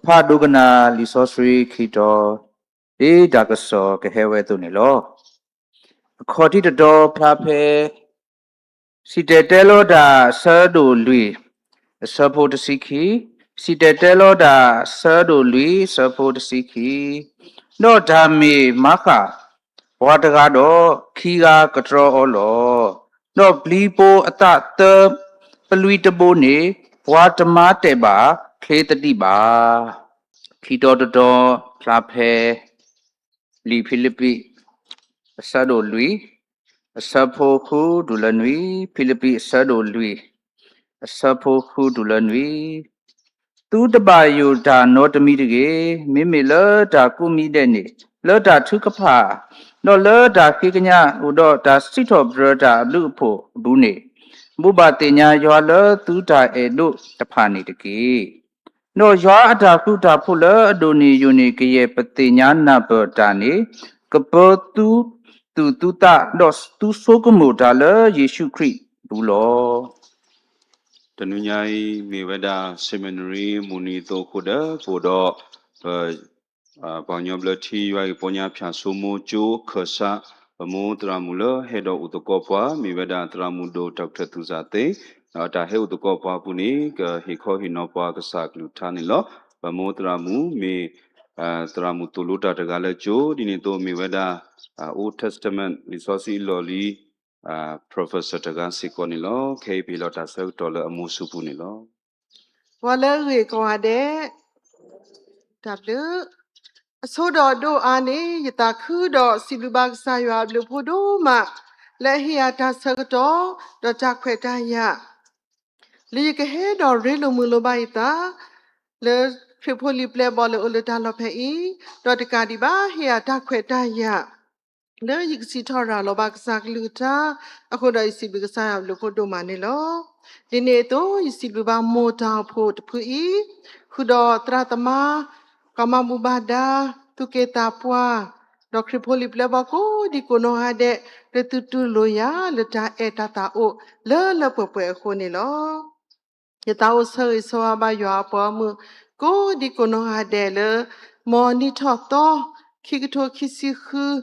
ဖးဒိကနၣ်လံာ်စီဆှံခံတီၤ, ဒ်တၢ်ကစီၣ်ကဟဲဝဲအသိးန့ၣ်လီၤ. အခီၣ်ထံးတတီၤဖျါဖဲ စံၣ်တဲၤတဲလီၤတၢ်အဆၢဒိၣ်လွံၢ် အဆၢဖိတဆံခံ, စံၣ်တဲၤတဲလီၤတၢ်အဆၢဒိၣ်လွံၢ် အဆၢဖိတဆံခံ, ဒီးတၢ်မ့ၢ်မၤဃၣ် ပှၤတဂၤဒီး ခံဂၤကတြီအီၤလီၤ. ဒီးပျံၤပိၤအသးသၢပလွံတဘိန့ၣ် ပှၤတမၤတဲာ်ဘၣ်ချ့သဒံးဘၣ်. ခံတီၤတတီၤဖျါဖဲ လံာ်ဖံလံးပံး အဆၢဒိၣ်လွံၢ် အဆၢဖိဃုတုၤလၢနွံ, ဖံလံးပံး အဆၢဒိၣ်လွံၢ် အဆၢဖိဃုတုၤလၢနွံ. သုတဘၣ်ယိၣ်တၢ်နီတမံၤတဂ့ၤ, မ့မ့ၢ်လၢတၢ်ကိးမံၤဒဲးန့ၣ်, လၢတၢ်ထုကဖၣ်, ဒီးလၢတၢ်ဃ့ကညးအိၣ်ဒီးတၢ်စံးထီၣ်ပတြၢၤတၢ်အဘျုးအဖှိၣ်အပူၤန့ၣ်, ဘိးဘၣ်သ့ၣ်ညါယွၤလၢသုတၢ်အဲၣ်ဒိးတဖၣ်န့ၣ်တက့ၢ်. ဒီးယွၤအတၢ်ဃူတၢ်ဖိးလၢအဒိၣ်န့ၢ်ယိာ်န့ၢ်ကယဲၢ်ပသ့ၣ်ညါနၢ်ပၢၢ်တၢ်န့ၣ်, ကပၢၤသုသူၣ်သုသး ဒီးသုဆိကမိၣ်တၢ်လၢယ့ၣ်ၡူးခရံာ်အပူၤလီၤ. တနွံညါအံၤ မ့ၢ်ဝဲဒၣ် seminary မုၢ်နံၤအသိးအဃိဒီး ပအိၣ်ဒီး ပ ပှၤကညီဘျၢထံယွၤအံၤ ပီညါဖၠၣ်စိမိၤကၠိခၢၣ်စး, ပမိၢ်သရၣ်မုၣ်လၢဟဲဒီးအိၣ်သကိးပှၤ မ့ၢ်ဝဲဒၣ်သရၣ်မုၣ်ဒိၣ် doctor သူၣ်စၢ်သ့, ဒီးတၢ်ဟဲအိၣ်သကိးပှၤအပူၤန့ၣ် ကဟ့ၣ်ခီဟ့ၣ်နီၤပှၤကစၢ်ကလုၢ်ကထါန့ၣ်လီၤ. ပမိၢ်သရၣ်မုၣ်မ့ၢ် သရၣ်မုၣ်သိၣ်လိတၢ်တဂၤလၢကၠိ, ဒ်န့ၣ်အသိးမ့ၢ်ဝဲဒၣ် Old Testament လံာ်စီဆှံအလီၢ်လံၤ professor တဂၤစ့ၢ်ကီးန့ၣ်လီၤ. ခဲအံၤပဟ့ၣ်လီၤတၢ်ဆၢကတီၢ်လၢအမိၢ်စုပူၤန့ၣ်လီၤ. ပှၤလၢအဂ့ၢ်ကိးဂၤဒဲး, တၢ်ဘျုး, အဆိဒီးအဒိၣ်အါန့ၣ် ယသးခုဒီးစံးဘျုးဘၣ်ကစၢ်ယွၤအဘျုးအဖှိၣ်ဒိၣ်မး လၢအဟ့ၣ်ယၤတၢ်ဆၢကတီၢ် ဒီးတၢ်ခွဲးတၢ်ယာ် လၢယကဟဲဒီးရ့လိာ်မုာ်လိာ်ဘၣ်ယသး လၢခရံာ်ဖိလံာ်ပျဲၢ်ဘီၣ်လၢအိၣ်လၢတၢ်လီၢ်ဖဲအံၤ, ဒီးတကးဒံးဘၣ် ဟ့ၣ်ယၤတၢ်ခွဲးတၢ်ယာ် လၢယကစံးထီၣ်ရၤလီၤဘၣ်ကစၢ်ကလုၢ်ကထါ, အဃိဒီးယစံးဘျုးကစၢ်ယွၤအဘျုးအဖှိၣ်ဒိၣ်မးန့ၣ်လီၤ. ဒ်န့ၣ်အသိး ယစံးဘျုးဘၣ်မိၢ်တၢ်အိၣ်ဖှိၣ်တဖုအံၤ, ဃုာ်ဒီးသရၣ်သမါ, ပှၤမၤဘူၣ်ဘၣ်ဒါ, သူၣ်က့သးပှၢ်, ဒီးခရံာ်ဖိလံာ်ပျဲၢ်ဘီၣ်ကိးဒံကိးနီၢ်ဂၤဒဲး, လၢသုတူၢ်လိာ်ယၤလၢတၢ်အဲၣ်တၢ်သးအိၣ်လၢလၢပှဲၤပှဲၤအဃိန့ၣ်လီၤ. ယသးအိၣ်ဆၢဂ့ၤဆၢဝါဘၣ်ယွၤအပှၤဂီၢ်မုၢ် ကိးဒံကိးနီၢ်ဂၤဒဲးလၢ မ်နံၣ်ထီၣ်သီ ခံကထိခံဆံဃု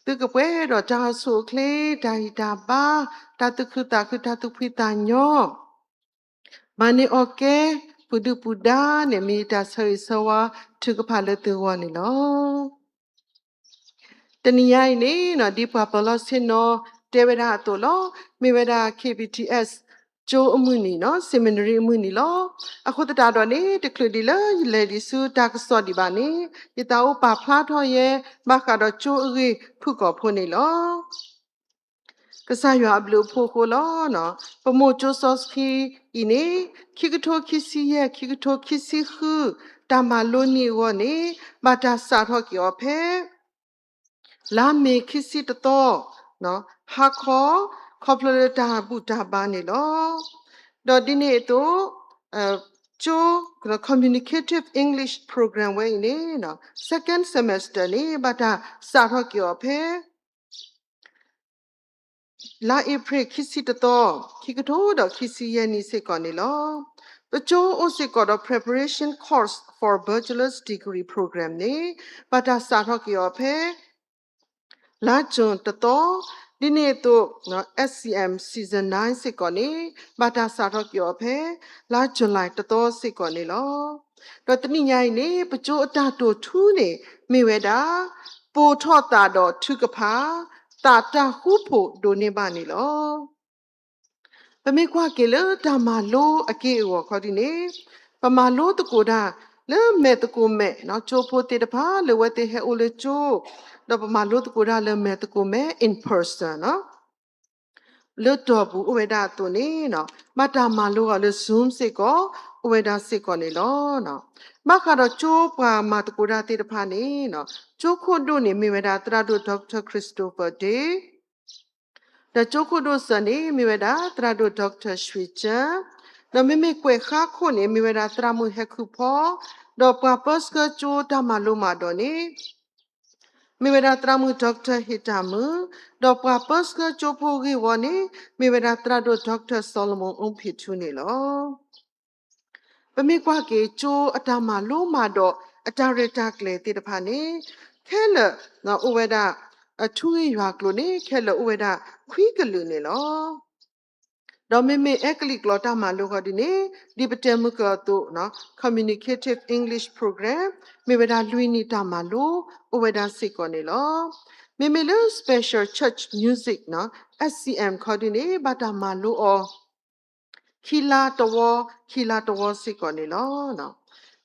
သုကပှဲၤဒီးတၢ်အိၣ်ဆူၣ်အိၣ်ချ့, တၢ်ဂံၢ်တၢ်ဘါ, တၢ်သူၣ်ခုသးခု, တၢ်သူၣ်ဖှံသးညီ, မၤန့ၢ်အီၣ်ကဲ ပူၤဒုၣ်ပူၤဒါန့ၣ် မ့ၢ်ယတၢ်ဆၢဂ့ၤဆၢဝါထုကဖၣ်လၢသုဂီၢ်န့ၣ်လီၤ. တနံၤညါအံၤန့ၣ် ဒ်ပှၤပၢၤလီၢ်ဆ့ၣ်နီၤတဲဝဲဒၣ်အသိးလီၤ. မ့ၢ်ဝဲဒၣ် K B T S ကၠိအမုၢ်နံၤနီၤ, seminary အမုၢ်နံၤလီၤ. အဃိသတးဒီးန့ၣ် တချုးဒံးလၢယလဲၤဒံးဆူတၢ်ကစီၣ်ဒံးဘၣ်န့ၣ်, ယသးအိၣ်ပာ်ဖျါထီၣ်ယဲ ဘၣ်ဃးဒီးကၠိအဂ့ၢ်ဖုၣ်ကိာ်ဖိန့ၣ်လီၤ. ကစၢ်ယွၤအဘျုးအဖှိၣ်အဃိလီၤ. ပမိၢ်ကၠိစီဆှံအံၤန့ၣ်, ခံကထိခံဆံယဲၢ် ခံကထိခံဆံဃု တၢ်မၤလိနံၣ်အဂီၢ်န့ၣ်, ဘၣ်တၢ်စးထီၣ်က့ၤအီၤဖဲ လါမ့ၤခံဆံတသီ, ဟါခီ, ခီဖျိလၢတၢ်ဘူၣ်တၢ်ဘါန့ၣ်လီၤ. ဒီးဒ်န့ၣ်အသိး, ကၠိ Communicative English Program ဝဲအံၤန့ၣ်, second semester န့ၣ် ဘၣ်တၢ်စးထီၣ်က့ၤအီၤဖဲ လါအ့ဖြ့ၣ်ခံဆံတသီ, ခံကထိဒီးခံဆံယဲၢ်နံၣ်စ့ၢ်ကီးန့ၣ်လီၤ. ပကၠိအိၣ်စ့ၢ်ကီးဒီး Preparation Course for Bachelor's Degree Program န့ၣ်, ဘၣ်တၢ်စးထီၣ်က့ၤအီၤဖဲ လါကၠူၣ်တသီ, ဒ်န့ၣ်အသိး S C M Season nine စ့ၢ်ကီးန့ၣ်, ဘၣ်တၢ်စးထီၣ်က့ၤအီၤဖဲ လါကၠူၣ်လံတသီစ့ၢ်ကီးန့ၣ်လီၤ. ဒီးတနံၤညါအံၤန့ၣ် ပကၠိအတၢ်တိာ်ထူန့ၣ် မ့ၢ်ဝဲဒၣ် ပိာ်ထီၣ်သးဒီးထုကဖၣ်, သးတၢ်ဃူဖိးဒိးန့ၢ်ဘၣ်န့ၣ်လီၤ. ပမ့ၢ်ကွၢ်က့ၤလၢတၢ်မၤလိအက့ၢ်အဂီၤခီဒ်န့ၣ်, ပမၤလိသကိးတၢ်လၢမဲာ်သကိးမဲာ်, ကၠိဖိသ့ၣ်တဖၣ်လၢအဝဲသ့ၣ်ဟဲအိၣ်လၢကၠိ, ဒီးပမၤလိသကိးတၢ်လၢမဲာ်သကိးမဲာ် in person လၢတီၢ်ပူၤအိၣ်ဝဲဒၣ်အသိးန့ၣ်, ဘၣ်တၢ်မၤလိအီၤလၢ Zoom စ့ၢ်ကီး အိၣ်ဝဲဒၣ်စ့ၢ်ကီးန့ၣ်လီၤ. ဘၣ်ဃးဒီးကၠိပှၤမၤသကိးတၢ်သ့ၣ်တဖၣ်န့ၣ်, ကၠိခိၣ်ဒိၣ်န့ၣ်မ့ၢ်ဝဲဒၣ်သရၣ်ဒိၣ် Doctor Christopher Day, ဒီးကၠိခိၣ်ဒိၣ်စၢၤန့ၣ် မ့ၢ်ဝဲဒၣ်သရၣ်ဒိၣ် Doctor ရွှ့ၣ်ကၠၢၣ်, ဒီးမ့မ့ၢ်ကွဲးဃါခိၣ်န့ၣ် မ့ၢ်ဝဲဒၣ်သရၣ်မုၣ်ဟဲခုၣ်ဖီ, ဒီးပှၤပၢဆှၢကၠိတၢ်မၤလိမၤဒိးန့ၣ် မ့ၢ်ဝဲဒၣ်သရၣ်မုၣ် Doctor ဟ့ၣ်တၢ်မုၢ်, ဒီးပှၤပၢဆှၢကၠိဖိဂ့ၢ်ဝီန့ၣ် မ့ၢ်ဝဲဒၣ်သရၣ်ဒိၣ် Doctor Solomon အူဖံးထူန့ၣ်လီၤ. ပမ့ၢ်ကွၢ်က့ၤကၠိအတၢ်မၤလိမၤဒိးအတၢ်ရဲၣ်တၢ်ကျဲၤသ့ၣ်တဖၣ်န့ၣ် ခဲလၢာ်အိၣ်ဝဲဒၣ် ထူဂ့ၢ်ယွၤကျိၤန့ၣ် ခဲလၢာ်အိၣ်ဝဲဒၣ်ခွံကလုာ်န့ၣ်လီၤ. ဒီးမ့မ့ၢ်အဲကလံးကျိာ်တၢ်မၤလိဃီဒ်န့ၣ် ဒ်ပတဲမုၢ်ကၢအသိး Communicative English Program မ့ၢ်ဝဲဒၣ်လွံၢ်နံၣ်တၢ်မၤလိ အိၣ်ဝဲဒၣ်စ့ၢ်ကီးန့ၣ်လီၤ. မ့မ့ၢ်လၢ Special Church Music နီၤ S C M ခီဒ်န့ၣ် ဘၣ်တၢ်မၤလိအီၤ ခံလါတဝီ ခံလါတဝီစ့ၢ်ကီးန့ၣ်လီၤ.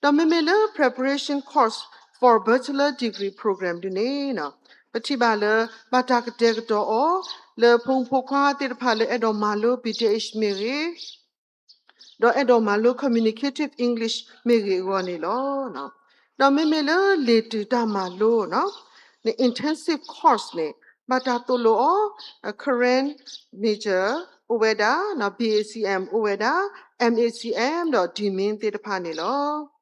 ဒီးမ့မ့ၢ်လၢ Preparation Course for Bachelor Degree Program ဒ်န့ၣ် ပထံၣ်ဘၣ်လၢ ဘၣ်တၢ်ကတဲာ်ကတီၤအီၤ လၢဖိမုၣ်ဖိခွါသ့ၣ်တဖၣ်လၢအဲၣ်ဒိးမၤလိ B T H မ့ၢ်ဂ့ၤ ဒီးအဲၣ်ဒိးမၤလိ Communicative English မ့ၢ်ဂ့ၤအဂီၢ်န့ၣ်လီၤ. ဒီးမ့မ့ၢ်လၢလံာ်တုၤတၢ်မၤလိ Intensive Course န့ၣ် ဘၣ်တၢ်သိၣ်လိအီၤ Karen Major အိၣ်ဝဲဒၣ် B A C M အိၣ်ဝဲဒၣ် M A C M ဒီး Demin သ့ၣ်တဖၣ်န့ၣ်လီၤ.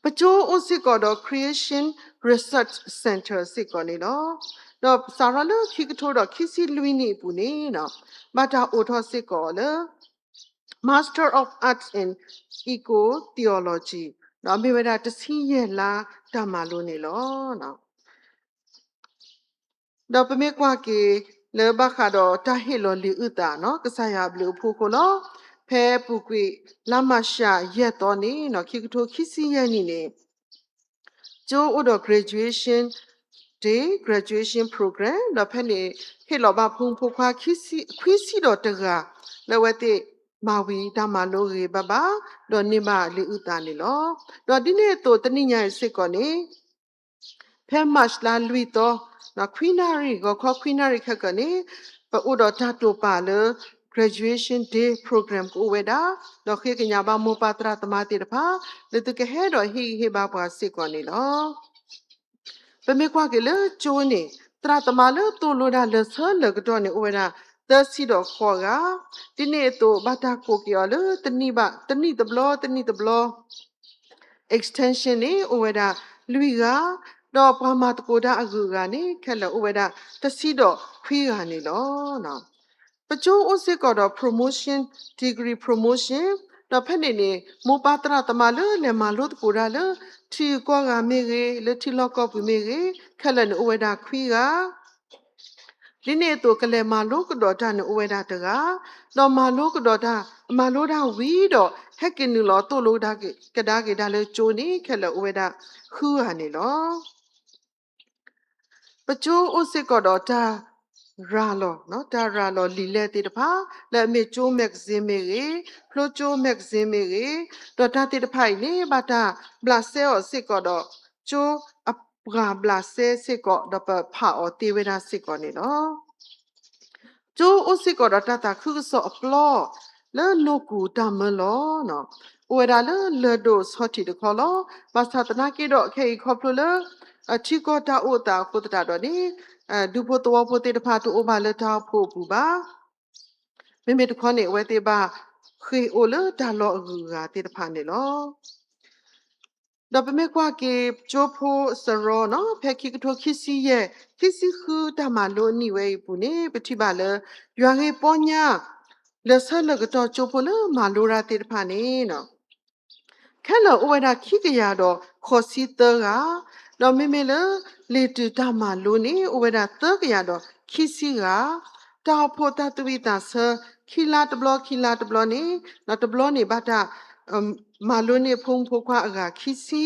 ပကၠိအိၣ်စ့ၢ်ကီးဒီး Creation Research Center စ့ၢ်ကီးန့ၣ်လီၤ. ဒီးစးထီၣ်လၢခံကထိဒီးခံဆံလွံၢ်နံၣ်အပူၤန့ၣ် ဘၣ်တၢ်အိးထီၣ်စ့ၢ်ကီးလၢ Master of Arts in Eco-Theology ဒီးမ့ၢ်ဝဲဒၣ်တဆံယဲၢ်လါတၢ်မၤလိန့ၣ်လီၤ. ဒီးပမ့ၢ်ကွၢ်က့ၤလၢဘၣ်ဃးဒီးတၢ်ဟ့ၣ်လီၤလံာ်အုၣ်သးနီၤ ကစၢ်ယွၤအဘျုးအဖှိၣ်အဃိလီၤ. ဖဲအပူၤကွံာ်လါမၢ်ၡးယဲၢ်သီန့ၣ်နီၤ ခံကထိခံဆံယဲၢ်နံၣ်န့ၣ် ကၠိအိၣ်ဒီး graduation day, graduation program ဒီးဖဲန့ၣ် ဟ့ၣ်လီၤဘၣ်ဖိမုၣ်ဖိခွါ ခွံဆံဒီးတဂၤ လၢအဝဲသ့ၣ်မၤဝံၤတၢ်မၤလိဂ့ၤဘၣ်ဘၣ် ဒီးန့ၢ်ဘၣ်လံာ်အုၣ်သးန့ၣ်လီၤ. ဒီးဒ်န့ၣ်အသိးတနံၣ်ညါအံၤစ့ၢ်ကီးန့ၣ် ဖဲ March လါလွံၢ်သီ ခွံနၣ်ရံၣ် ဂီၤခီခွံနၣ်ရံၣ်ခဲကၢန့ၣ် ပအိၣ်ဒီးတၢ်တိာ်ပာ်လၢ graduation day program ကအိၣ်ဝဲဒၣ် ဒီးဃ့ကညးဘၣ်မိၢ်ပၢ်သရၣ်သမါသ့ၣ်တဖၣ် လၢသုကဟဲဒီးဟ့ၣ်ဂံၢ်ဟ့ၣ်ဘါပှၤစ့ၢ်ကီးန့ၣ်လီၤ. ပမ့ၢ်ကွၢ်က့ၤလၢကၠိန့ၣ် သရၣ်သမါလၢသိၣ်လိတၢ်လၢာ်ဆၢလၢာ်ကတီၢ်န့ၣ် အိၣ်ဝဲဒၣ်သၢဆံဒီးဃိးဂၤ, ဒ်န့ၣ်အသိးဘၣ်တၢ်ကိးက့ၤအီၤလၢတနံၣ်ဘၣ်တနံၣ်တဘျီ တနံၣ်တဘျီ extension န့ၣ် အိၣ်ဝဲဒၣ်လွံၢ်ဂၤ, ဒီးပှၤမၤသကိးတၢ်အဂုၤအဂၤန့ၣ် ခဲလၢာ်အိၣ်ဝဲဒၣ်တဆံဒီးခွံဂၤန့ၣ်လီၤ. ပကၠိအိၣ်စ့ၢ်ကီးဒီး promotion, degree promotion ဒီးဖဲန့ၣ်န့ၣ် မိၢ်ပၢ်သရၣ်သမါလၢလဲၤမၤလိသကိးတၢ်လၢ ထံဂုၤကီၢ်ဂၤမ့ၢ်ဂ့ၤ, လၢထံလီၢ်ကီၢ်ပူၤမ့ၢ်ဂ့ၤ, ခဲလၢာ်န့ၣ်အိၣ်ဝဲဒၣ်ခွံဂၤ ဒ်န့ၣ်အသိး ကလဲၤမၤလိကဒီးတၢ်န့ၣ်အိၣ်ဝဲဒၣ်တဂၤ, ဒီးမၤလိကဒီးတၢ်, မၤလိတၢ်ဝံၤဒီး ဟဲက့ၤနုာ်လီၤသိၣ်လိကဒါက့ၤတၢ်က့ၤတၢ်လၢကၠိန့ၣ် ခဲလၢာ်အိၣ်ဝဲဒၣ်ဃုဂၤန့ၣ်လီၤ. ပကၠိအိၣ်စ့ၢ်ကီးဒီးတၢ်ရၤလီၤ, တၢ်ရၤလီၤလံာ်လဲၢ်သ့ၣ်တဖၣ် လၢအမ့ၢ်ကၠိ magazine မ့ၢ်ဂ့ၤ, ဖျိကၠိ magazine မ့ၢ်ဂ့ၤ, ဒီးတၢ်သ့ၣ်တဖၣ်အံၤန့ၣ် ဘၣ်တၢ်ဘျးစဲအီၤစ့ၢ်ကီးဒီး ကၠိအပှၤဘျးစဲစ့ၢ်ကီး ဒီးပဖးအီၤသ့ဝဲဒၣ်စ့ၢ်ကီးန့ၣ်လီၤ. ကၠိအိၣ်စ့ၢ်ကီးဒီးတၢ်သးခုကစီၣ်အပျီ လၢနိၢ်ကူၣ်တၢ်မၢလီၤ, အိၣ်ဝဲဒၣ်လၢလၢၢ်ဒိၣ်ဆီထံးတခီလီၤ. ဘၣ်ဆၣ်သနာ်က့ဒီး ခဲအံၤခီဖျိလၢ ထံကီၢ်တၢ်အိၣ်သးအဃိသတးဒီးန့ၣ် ဒူဖိသဝီဖိသ့ၣ်တဖၣ်တအိၣ်ဘၣ်လၢတၢ်အိၣ်ဖှိၣ်အပူၤဘၣ်. မ့မ့ၢ်တခီန့ၣ် အဝဲသ့ၣ်ဘၣ်ဃ့ၢ်အိၣ်လၢတၢ်လီၢ်အဂုၤအဂၤသ့ၣ်တဖၣ်န့ၣ်လီၤ. ဒီးပမ့ၢ်ကွၢ်က့ၤကၠိဖိစရီနီၤ ဖဲခံကထိခံဆံယဲၢ် ခံဆံဃုတၢ်မၤလိအနံၣ်ဝဲအံၤအပူၤန့ၣ် ပထံၣ်ဘၣ်လၢ ယွၤဂ့ၢ်ပီညါ လၢာ်ဆၢလၢာ်ကတီၢ်ကၠိဖိလၢမၤလိတၢ်သ့ၣ်တဖၣ်န့ၣ် ခဲလၢာ်အိၣ်ဝဲဒၣ်ခံကယၤဒီးဃိးဆံသၢဂၤ, ဒီးမ့မ့ၢ်လၢ လံာ်တုၤတၢ်မၤလိန့ၣ် အိၣ်ဝဲဒၣ်သၢကယၤဒီးခံဆံဂၤ, တၢ်အိၣ်ဖှိၣ်တၢ်သးဝံၣ်သးဆၢ ခံလါတဘျီ ခံလါတဘျီန့ၣ် တဘျီန့ၣ်ဘၣ်တၢ် မၤလိန့ၢ်ဖိမုၣ်ဖိခွါအဂၤခံဆံ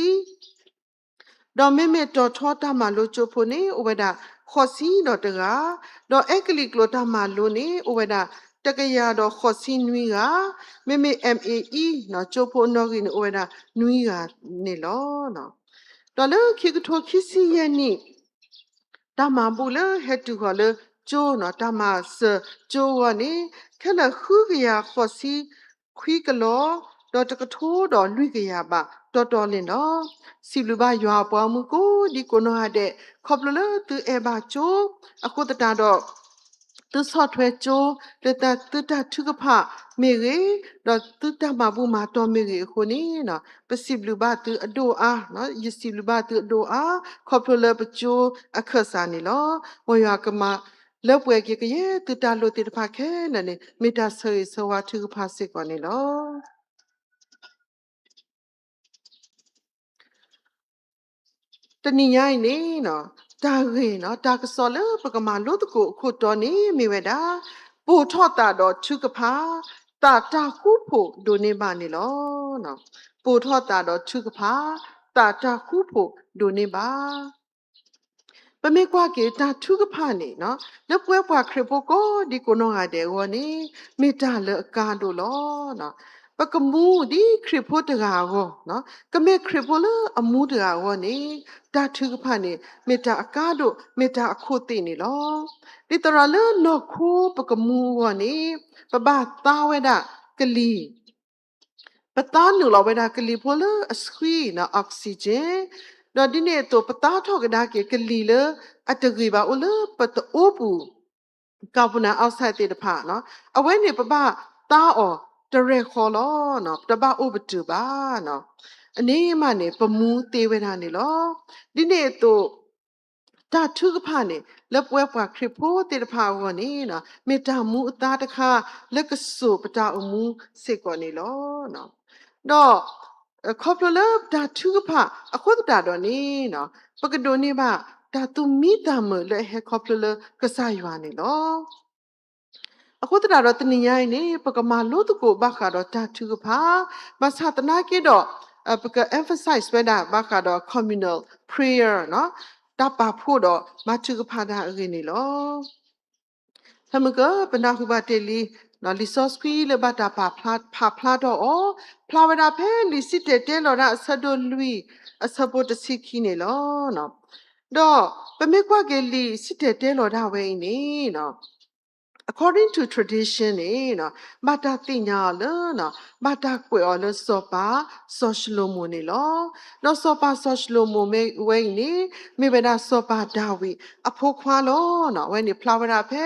ဒီးမ့မ့ၢ်တီၤထီတၢ်မၤလိကၠိဖိန့ၣ် အိၣ်ဝဲဒၣ်ဃိးဆံဒီးတဂၤ, ဒီးအဲကလံးကျိာ်တၢ်မၤလိန့ၣ် အိၣ်ဝဲဒၣ်တကယၤဒီးဃိးဆံနွံဂၤ, မ့မ့ၢ် M A E ကၠိဖိအနီၣ်ဂံၢ်န့ၣ် အိၣ်ဝဲဒၣ်နွံဂၤန့ၣ်လီၤ. ဒီးလၢခံကထိခံဆံယဲၢ်နံၣ် တၢ်မၤဘူၣ်လၢဟဲတုၤဃီၤလၢကၠိနီၤ တၢ်မၤစၢၤကၠိအဂီၢ်န့ၣ် ခဲလၢာ်ဃုကယၤဃိးဆံခွံကလီၤ ဒီးတကထိဒီးလွံၢ်ကယၤဘးတီတီန့ၣ်လီၤ. စံးဘျုးဘၣ်ယွၤအပှၤဂီၢ်မုၢ်ကိးဒံကိးနီၢ်ဂၤဒဲး ခီဖျိလၢသုအဲၣ်ဘၣ်ကၠိအဃိသတးဒီး သုဆီၣ်ထွဲကၠိ လၢသုတၢ်ထုကဖၣ်မ့ၢ်ဂ့ၤ, ဒီးသုတၢ်မၤဘူၣ်မၤတီၢ်မ့ၢ်ဂ့ၤအဃိန့ၣ် ပစံးဘျုးဘၣ်သုအဒိၣ်အါ, ယစံးဘျုးဘၣ်သုအဒိၣ်အါ ခီဖျိလၢပကၠိအခၢၣ်စးန့ၣ်လီၤ. မ်ယွၤကမၤလၢပှဲၤက့ၤကယဲၢ်သုတၢ်လိၣ်သ့ၣ်တဖၣ်ခဲလၢာ်န့ၣ် မ့ၢ်တၢ်ဆၢဂ့ၤဆၢဝါထုကဖၣ်စ့ၢ်ကီးန့ၣ်လီၤ. တနံၤညါအံၤန့ၣ် တၢ်ဂ့ၢ် တၢ်ကစီၣ်လၢပကမၤလိသကိးအခိၣ်တီန့ၣ်မ့ၢ်ဝဲဒၣ် ပိာ်ထီၣ်သးဒီးထုကဖၣ်, သးတၢ်ဃူဖိးဒိးန့ၢ်ဘၣ်န့ၣ်လီၤ. ပိာ်ထီၣ်သးဒီးထုကဖၣ်, သးတၢ်ဃူဖိးဒိးန့ၢ်ဘၣ်. ပမ့ၢ်ကွၢ်က့ၤတၢ်ထုကဖၣ်န့ၣ် လၢပဝဲပှၤခရံာ်ဖိကိးဒံကိးနီၢ်ဂၤဒဲးအဂီၢ်န့ၣ် မ့ၢ်တၢ်လၢအကါဒိၣ်လီၤ. ပကမူဒ်ခရံာ်ဖိတဂၤအဂီၢ်, ကမ့ၢ်ခရံာ်ဖိလၢအမူတဂၤအဂီၢ်န့ၣ် တၢ်ထုကဖၣ်န့ၣ် မ့ၢ်တၢ်အကါဒိၣ် မ့ၢ်တၢ်အခိၣ်သ့ၣ်န့ၣ်လီၤ. ဒ်သိးဒီးလၢနီၢ်ခိပကမူအဂီၢ်န့ၣ် ပဘၣ်သါဝဲဒၣ်ကလံၤ ပသါနုာ်လီၤဝဲဒၣ်ကလံၤဖိလၢအဆှံန့ၣ် oxygen, ဒီးဒ်န့ၣ်အသိး ပသါထီၣ်ကဒါက့ၤကလံၤလၢအတဂ့ၤဘၣ်အိၣ်လၢပတအိပူၤ carbon dioxide သ့ၣ်တဖၣ်န့ၣ် အဝဲန့ၣ်ပဘၣ်သါအီၤတရဲၣ်ဃီလီၤ. တဘၣ်အိၣ်ပတုာ်ဘၣ်. အန့ၣ်မးန့ၣ် ပမူသ့ဝဲဒၣ်န့ၣ်လီၤ. ဒ်န့ၣ်အသိး တၢ်ထုကဖၣ်န့ၣ် လၢပဝဲပှၤခရံာ်ဖိသ့ၣ်တဖၣ်အဂီၢ်န့ၣ် မ့ၢ်တၢ်မူအသါတခါ လၢကစိာ်ပတၢ်အိၣ်မူစ့ၢ်ကီးန့ၣ်လီၤ. ဒီးခီဖျိလၢတၢ်ထုကဖၣ်အဃိသတးဒီးန့ၣ် ပကဒိးန့ၢ်ဘၣ်တၢ်သူၣ်မံသးမုာ်လၢအဟဲခီဖျိလၢကစၢ်ယွၤန့ၣ်လီၤ. အဃိသတးဒီးတနံၤညါအံၤန့ၣ် ပကမၤလိသကိးဘၣ်ဃးဒီးတၢ်ထုကဖၣ်, ဘၣ်ဆၣ်သနာ်က့ဒီး ပက emphasize ဝဲဒၣ်ဘၣ်ဃးဒီး communal prayer တၢ်ပာ်ဖှိၣ်ဒီးမၤထုကဖၣ်တၢ်အဂ့ၢ်န့ၣ်လီၤ. ဖဲမုၢ်က ပနၢ်ဟူဘၣ်တ့ၢ်လံ လံာ်စီဆှံလၢဘၣ်တၢ်ပာ်ဖျါထီၣ်အီၤ, ဖျါဝဲဒၣ်ဖဲလံာ်စံၣ်တဲၤတဲလီၤတၢ်အဆၢဒိၣ်လွံၢ် အဆၢဖိတဆံခံန့ၣ်လီၤ. ဒီးပမ့ၢ်ကွၢ်က့ၤလံာ်စံၣ်တဲၤတဲလီၤတၢ်ဝဲအံၤန့ၣ် according to tradition န့ၣ် ဘၣ်တၢ်သ့ၣ်ညါအီၤလၢ ဘၣ်တၢ်ကွဲးအီၤလၢစီၤပၤစီၤၡလိၤမိၣ်န့ၣ်လီၤ. ဒီးစီၤပၤစီၤၡလိၤမိၣ်ဝဲအံၤန့ၣ် မ့ၢ်ဝဲဒၣ်စီၤပၤဒၤဝံးအဖိခွါလီၤ. အဝဲန့ၣ်ဖျါဝဲဒၣ်ဖဲ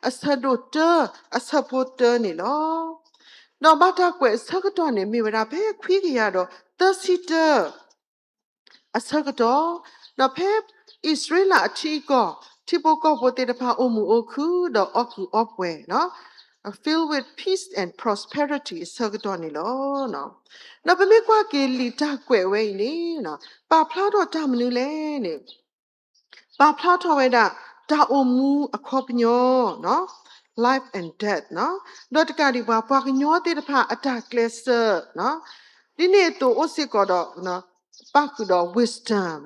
အဆၢဒိၣ်တၢ အဆၢဖိတၢန့ၣ်လီၤ. ဒီးဘၣ်တၢ်ကွဲးအဆၢကတီၢ်န့ၣ် မ့ၢ်ဝဲဒၣ်ဖဲခွံကယၤဒီးသၢဆံတၢ အဆၢကတီၢ်, ဒီးဖဲအံၣ်စရ့လးအထံအကီၢ် ထံဖိကီၢ်ဖိသ့ၣ်တဖၣ်အိၣ်မုာ်အိၣ်ခုၣ်ဒီးအီၣ်ကုာ်အီပှဲၤ filled with peace and prosperity အဆၢကတီၢ်န့ၣ်လီၤ. ဒီးပမ့ၢ်ကွၢ်က့ၤလံာ်တၢ်ကွဲးဝဲအံၤန့ၣ် ပာ်ဖျါထီၣ်တၢ်မနုၤလဲၣ်န့ၣ် ပာ်ဖျါထီၣ်ဝဲဒၣ် တၢ်အိၣ်မူအခီပညီ life and death ဒီးတကးဒံးဘၣ် ပှၤကညီသ့ၣ်တဖၣ်အတၢ်ကျဲးစၢး ဒ်န့ၣ်အသိးအိၣ်စ့ၢ်ကီးဒီး ပၣ်ဃုာ်ဒီး wisdom,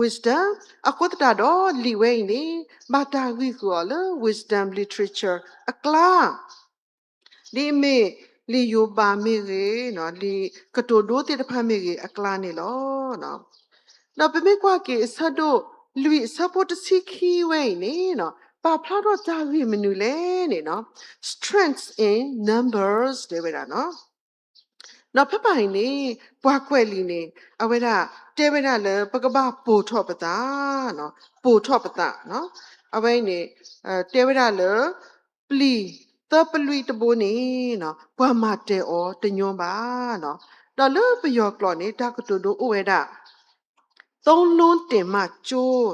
wisdom အဃိသတးဒီးလံာ်ဝဲအံၤန့ၣ် ဘၣ်တၢ်ဂံၢ်ဃုာ်အီၤလၢ wisdom literature အကျါ ဒ်အမ့ၢ်လံာ်ယိၤဘးမ့ၢ်ဂ့ၤ, လံာ်ကတိၤဒိသ့ၣ်တဖၣ်မ့ၢ်ဂ့ၤအကျါန့ၣ်လီၤ. ဒီးပမ့ၢ်ကွၢ်က့ၤအဆၢဒိၣ်လွံၢ်အဆၢဖိတဆံခံဝဲအံၤန့ၣ် ပာ်ဖျါထီၣ်တၢ်ဂ့ၢ်မနုၤလဲၣ်န့ၣ် strength in numbers တဲဝဲဒၣ်. ဒီးဖဲဖဲအံၤန့ၣ် ပှၤကွဲးလံာ်န့ၣ် အဝဲဒၣ်တဲဝဲဒၣ်လၢပကဘၣ်ပိာ်ထီၣ်ပသး, ပိာ်ထီၣ်ပသး, အဝဲအံၤန့ၣ် တဲဝဲဒၣ်လၢ ပျံၤသၢပလွံတဘိန့ၣ် ပှၤမၤတဲာ်အီၤတညီဘၣ်. ဒီးလၢပယီၤကျိာ်န့ၣ် တၢ်ကတိၤဒိအိၣ်ဝဲဒၣ် သုံးလုံးတင်မှကျိုး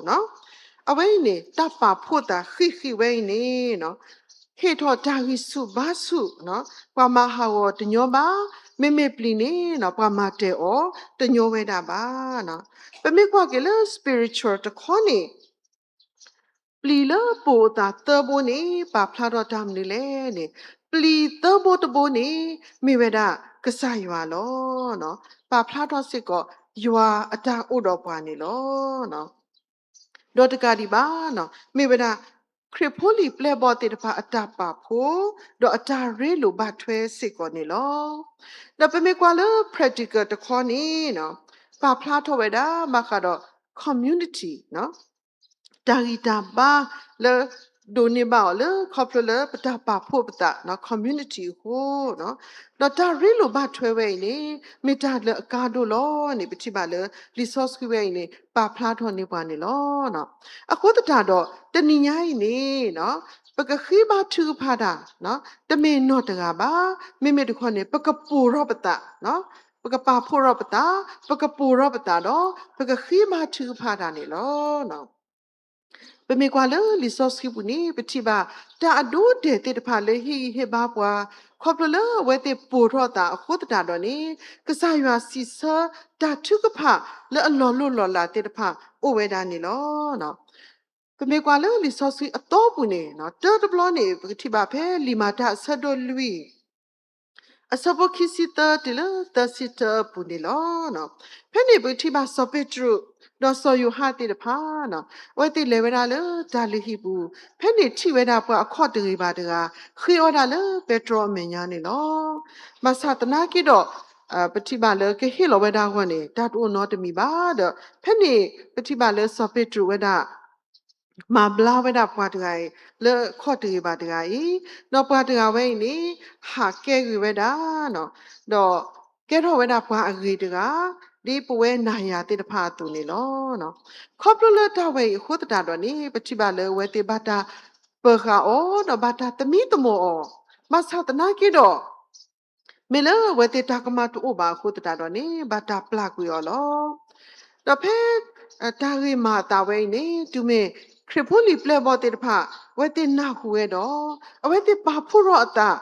အဝဲအံၤန့ၣ် တၢ်ပာ်ဖှိၣ်သးဃံးဃံးဝဲအံၤန့ၣ် ဟ့ၣ်ထီၣ်တၢ်ဂံၢ်ဆူၣ်ဘါဆူၣ်, ပှၤမၤဟးဂီၤတညီဘၣ်, မ့မ့ၢ်ပျံၤန့ၣ် ပှၤမၤတဲာ်အီၤတညီဝဲဒၣ်ဘၣ်. ပမ့ၢ်ကွၢ်က့ၤလၢ spiritual တခီန့ၣ် ပျံၤလၢပိာ်အသးသၢဘိန့ၣ် ပာ်ဖျါထီၣ်တၢ်မနုၤလဲၣ်န့ၣ်, ပျံၤသၢဘိတဘိန့ၣ် မ့ၢ်ဝဲဒၣ်ကစၢ်ယွၤလီၤ. ပာ်ဖျါထီၣ်စ့ၢ်ကီး ယွၤအတၢ်အိၣ်ဒီးပှၤန့ၣ်လီၤ. ဒီးတကးဒံးဘၣ်, မ့ၢ်ဝဲဒၣ် ခရံာ်ဖိလံာ်ပျဲၢ်ဘီၣ်သ့ၣ်တဖၣ်အတၢ်ပာ်ဖှိၣ်, ဒီးအတၢ်ရ့လိာ်ဘၣ်ထွဲစ့ၢ်ကီးန့ၣ်လီၤ. ဒီးပမ့ၢ်ကွၢ်လၢ practical တခီန့ၣ်, ပာ်ဖျါထီၣ်ဝဲဒၣ်ဘၣ်ဃးဒီး community တၢ်ဂံၢ်တၢ်ဘါလၢဒိးန့ၢ်ဘၣ်အီၤလၢခီဖျိလၢပတၢ်ပာ်ဖှိၣ်ပသး community အဃိ, ဒီးတၢ်ရ့လိာ်ဘၣ်ထွဲဝဲအံၤန့ၣ် မ့ၢ်တၢ်လၢအကါဒိၣ်လီၤန့ၣ် ပထံၣ်ဘၣ်လၢလံာ်စီဆှံဝဲအံၤန့ၣ် ပာ်ဖျါထီၣ်န့ၢ်ပှၤန့ၣ်လီၤ. အဃိသတးဒီး တနံၤညါအံၤန့ၣ် ပကဃ့ဘါထုကဖၣ်တၢ် တမ့ၢ်နီၢ်တဂၤဘၣ်, မ့မ့ၢ်တခီန့ၣ် ပကပိာ်ထီၣ်ပသး, ပကပာ်ဖှိၣ်ထီၣ်ပသး, ပကပိာ်ထီၣ်ပသးဒီး ပကဃ့ဘါထုကဖၣ်တၢ်န့ၣ်လီၤ. ပမ့ၢ်ကွၢ်လၢလံာ်စီဆှံပူၤန့ၣ် ပထံၣ်ဘၣ် တၢ်အဒိအတဲာ်သ့ၣ်တဖၣ်လၢဟ့ၣ်ဂံၢ်ဟ့ၣ်ဘါပှၤ ခီဖျိလၢအဝဲသ့ၣ်ပိာ်ထီၣ်အသးအဃိသတးဒီးန့ၣ် ကစၢ်ယွၤစံးဆၢတၢ်ထုကဖၣ်လၢအလီၤလိၢ်လီၤလးသ့ၣ်တဖၣ်အိၣ်ဝဲဒၣ်န့ၣ်လီၤ. ပမ့ၢ်ကွၢ်လၢလံာ်စီဆှံအသီပူၤန့ၣ် တၢတဘျီန့ၣ် ပကထံၣ်ဘၣ်ဖဲလံာ်မၤတၢ်အဆၢဒိၣ်လွံၢ် အဆၢဖိခံဆံသၢတုၤလၢသၢဆံတၢအပူၤန့ၣ်လီၤ. ဖဲန့ၣ်ပကထံၣ်ဘၣ်စီၤပ့းတရူး ဒီးစီၤယိၤဟၣ်သ့ၣ်တဖၣ် အဝဲသ့ၣ်လဲၤဝဲဒၣ်လၢတၢ်လုၢ်ဟံၣ်ပူၤ ဖဲန့ၣ်ထံၣ်ဝဲဒၣ်ပှၤအခီၣ်တဂ့ၤဘၣ်တဂၤ ဃ့အီၣ်ဒၣ်လၢပဲတြီအမဲာ်ညါန့ၣ်လီၤ. ဘၣ်ဆၣ်သနာ်က့ဒီး ပထံၣ်ဘၣ်လၢကဟ့ၣ်လီၤဝဲဒၣ်အဂီၢ်န့ၣ် တၢ်တအိၣ်နီတမံၤဘၣ်ဒီး ဖဲန့ၣ်ပထံၣ်ဘၣ်လၢစီၤပ့းတရူးဝဲဒၣ် မၤဘျါဝဲဒၣ်ပှၤတဂၤအံၤ လၢအခီၣ်တဂ့ၤဘၣ်တဂၤအံၤ, ဒီးပှၤတဂၤဝဲအံၤန့ၣ် ဟးကဲဂ့ၤဝဲဒၣ်, ဒီးကဲထီၣ်ဝဲဒၣ်ပှၤအဂ့ၤတဂၤ ဒ်ပဝဲနၤယၤသ့ၣ်တဖၣ်အသိးန့ၣ်လီၤ. ခီဖျိလၢတၢ်ဝဲအံၤအဃိသတးဒီးန့ၣ် ပထံၣ်ဘၣ်လၢအဝဲသ့ၣ်ဘၣ်တၢ်ပၢၤဃာ်အီၤ ဒီးဘၣ်တၢ်သမံသမိးအီၤ, ဘၣ်ဆၣ်သနာ်က့ဒီး မ့ၢ်လၢအဝဲသ့ၣ်တၢ်ကမၣ်တအိၣ်ဘၣ်အဃိသတးဒီးန့ၣ် ဘၣ်တၢ်ပျၢ်ကွံာ်အီၤလီၤ. ဒီးဖဲ တၢ်ဂ့ၢ်မၤအသးဝဲအံၤန့ၣ် တုၤမ့ၢ်ခရံာ်ဖိလံၤပျဲၢ်ဘီၣ်သ့ၣ်တဖၣ် အဝဲသ့ၣ်နၢ်ဟူဝဲဒီး အဝဲသ့ၣ်ပာ်ဖှိၣ်ထီၣ်အသး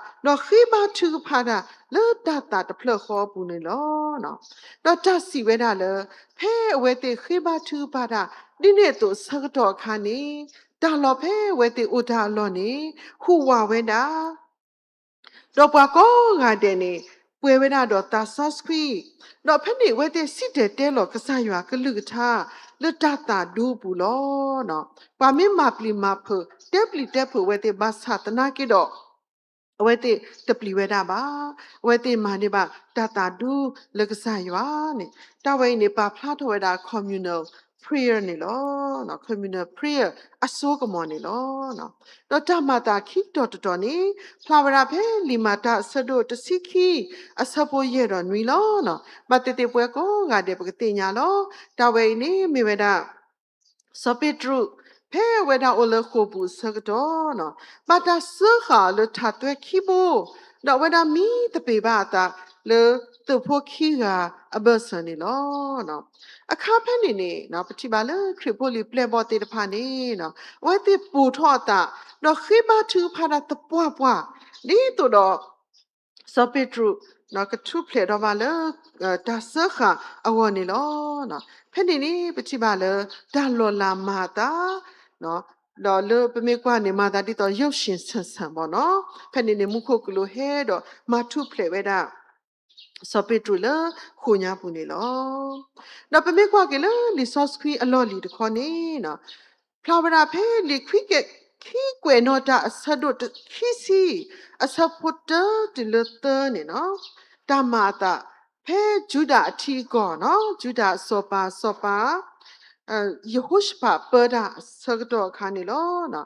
ဒီးဃ့ဘါထုကဖၣ်တၢ်လၢတၢ်သးတဖျၢၣ်ဃီအပူၤန့ၣ်လီၤ. ဒီးတၢ်စံးဝဲဒၣ်လၢ ဖဲအဝဲသ့ၣ်ဃ့ဘါထုကဖၣ်တၢ် ဒ်န့ၣ်အသိးဆၢကတီၢ်အခါန့ၣ် တၢ်လီၢ်ဖဲအဝဲသ့ၣ်အိၣ်တၢ်အလီၢ်န့ၣ် ဟူးဝးဝဲဒၣ် ဒီးပှၤကိးဂၤဒဲးန့ၣ် ပှဲၤဝဲဒၣ်ဒီးသးစီဆှံ, ဒီးဖဲန့ၣ်အဝဲသ့ၣ်စံၣ်တဲၤတဲလီၤကစၢ်ယွၤကလုၢ်ကထါ လၢတၢ်သးဒူအပူၤလီၤ. ပှၤမ့ၢ်မၤပျံၤမၤဖုး တဲပျံၤတဲဖုးအဝဲသ့ၣ်ဘၣ်ဆၣ်သနာ်က့ဒီး အဝဲသ့ၣ်တပျံၤဝဲဒၣ်ဘၣ်. အဝဲသ့ၣ်မၤန့ၢ်ဘၣ်တၢ်သးဒူလၢကစၢ်ယွၤန့ၣ် တၢ်ဝဲအံၤန့ၣ် ပာ်ဖျါထီၣ်ဝဲဒၣ် communal prayer န့ၣ်လီၤ. Communal prayer အစိကမီၤန့ၣ်လီၤ. ဒီးတၢ်မၤအသးခံတီၤတတီၤန့ၣ် ဖျါဝဲဒၣ်ဖဲလံာ်မၤတၢ်အဆၢဒိၣ်တဆံခံ အဆၢဖိယဲၢ်ဒီးနွံလီၤ. ဘၣ်သ့ၣ်သ့ၣ်ပဝဲကိးဂၤဒဲးပကသ့ၣ်ညါလီၤ. တၢ်ဝဲအံၤန့ၣ်မ့ၢ်ဝဲဒၣ် စီၤပ့းတရူး ဖဲအဝဲဒၣ်အိၣ်လၢဃိာ်ပူၤအဆၢကတီၢ် ဘၣ်တၢ်စၢဃာ်အီၤလၢထးသွဲခံဘိ, ဒီးအဝဲဒၣ်မံသပ့ၤဘၣ်အသးလၢသုးဖိခံဂၤအဘၢၣ်စၢၤန့ၣ်လီၤ. အခါဖဲန့ၣ်န့ၣ် ပထံၣ်ဘၣ်လၢခရံာ်ဖိလံၤပျဲၢ်ဘီၣ်သ့ၣ်တဖၣ်န့ၣ် အဝဲသ့ၣ်ပိာ်ထီၣ်အသး ဒီးဃ့ဘါထုကဖၣ်တၢ်သပှၢ်ပှၢ် ဒ်သိးဒီး စီၤပ့းတရူး ကထူၣ်ဖျဲးထီၣ်ဘၣ်လၢ တၢ်စၢဃာ်အဂီၢ်န့ၣ်လီၤ. ဖဲန့ၣ်န့ၣ် ပထံၣ်ဘၣ်လၢ တၢ်လီၤလးမၤအသး ဒီးလၢပမ့ၢ်ကွၢ်န့ၣ် မၤသးဒ်သိး ရုပ်ရှင်ဆန်ဆန် ပေါ့နော်. ဖဲန့ၣ်န့ၣ် မူခိၣ်ကလူးဟဲဒီးမၤထူၣ်ဖျဲးဝဲဒၣ် စီၤပ့းတရူးလၢဃိာ်ညါပူၤန့ၣ်လီၤ. ဒီးပမ့ၢ်ကွၢ်က့ၤလၢလံာ်စီဆှံအလီၢ်လံၤတခီန့ၣ် ဖျါဝဲဒၣ်ဖဲလံာ်ခွံကဲ ခံကွဲးနီၣ်တၢ်အဆၢဒိၣ်ခံဆံ အဆၢဖိတၢတုၤလၢသၢန့ၣ်လီၤ. တၢ်မၤအသး ဖဲယူဒၤအထံအကီၢ်န့ၣ်လီၤ, ယူဒၤအစီၤပၤ စီၤပၤ ယဟိၤၡဖးပၢတၢ်အဆၢကတီၢ်အခါန့ၣ်လီၤ.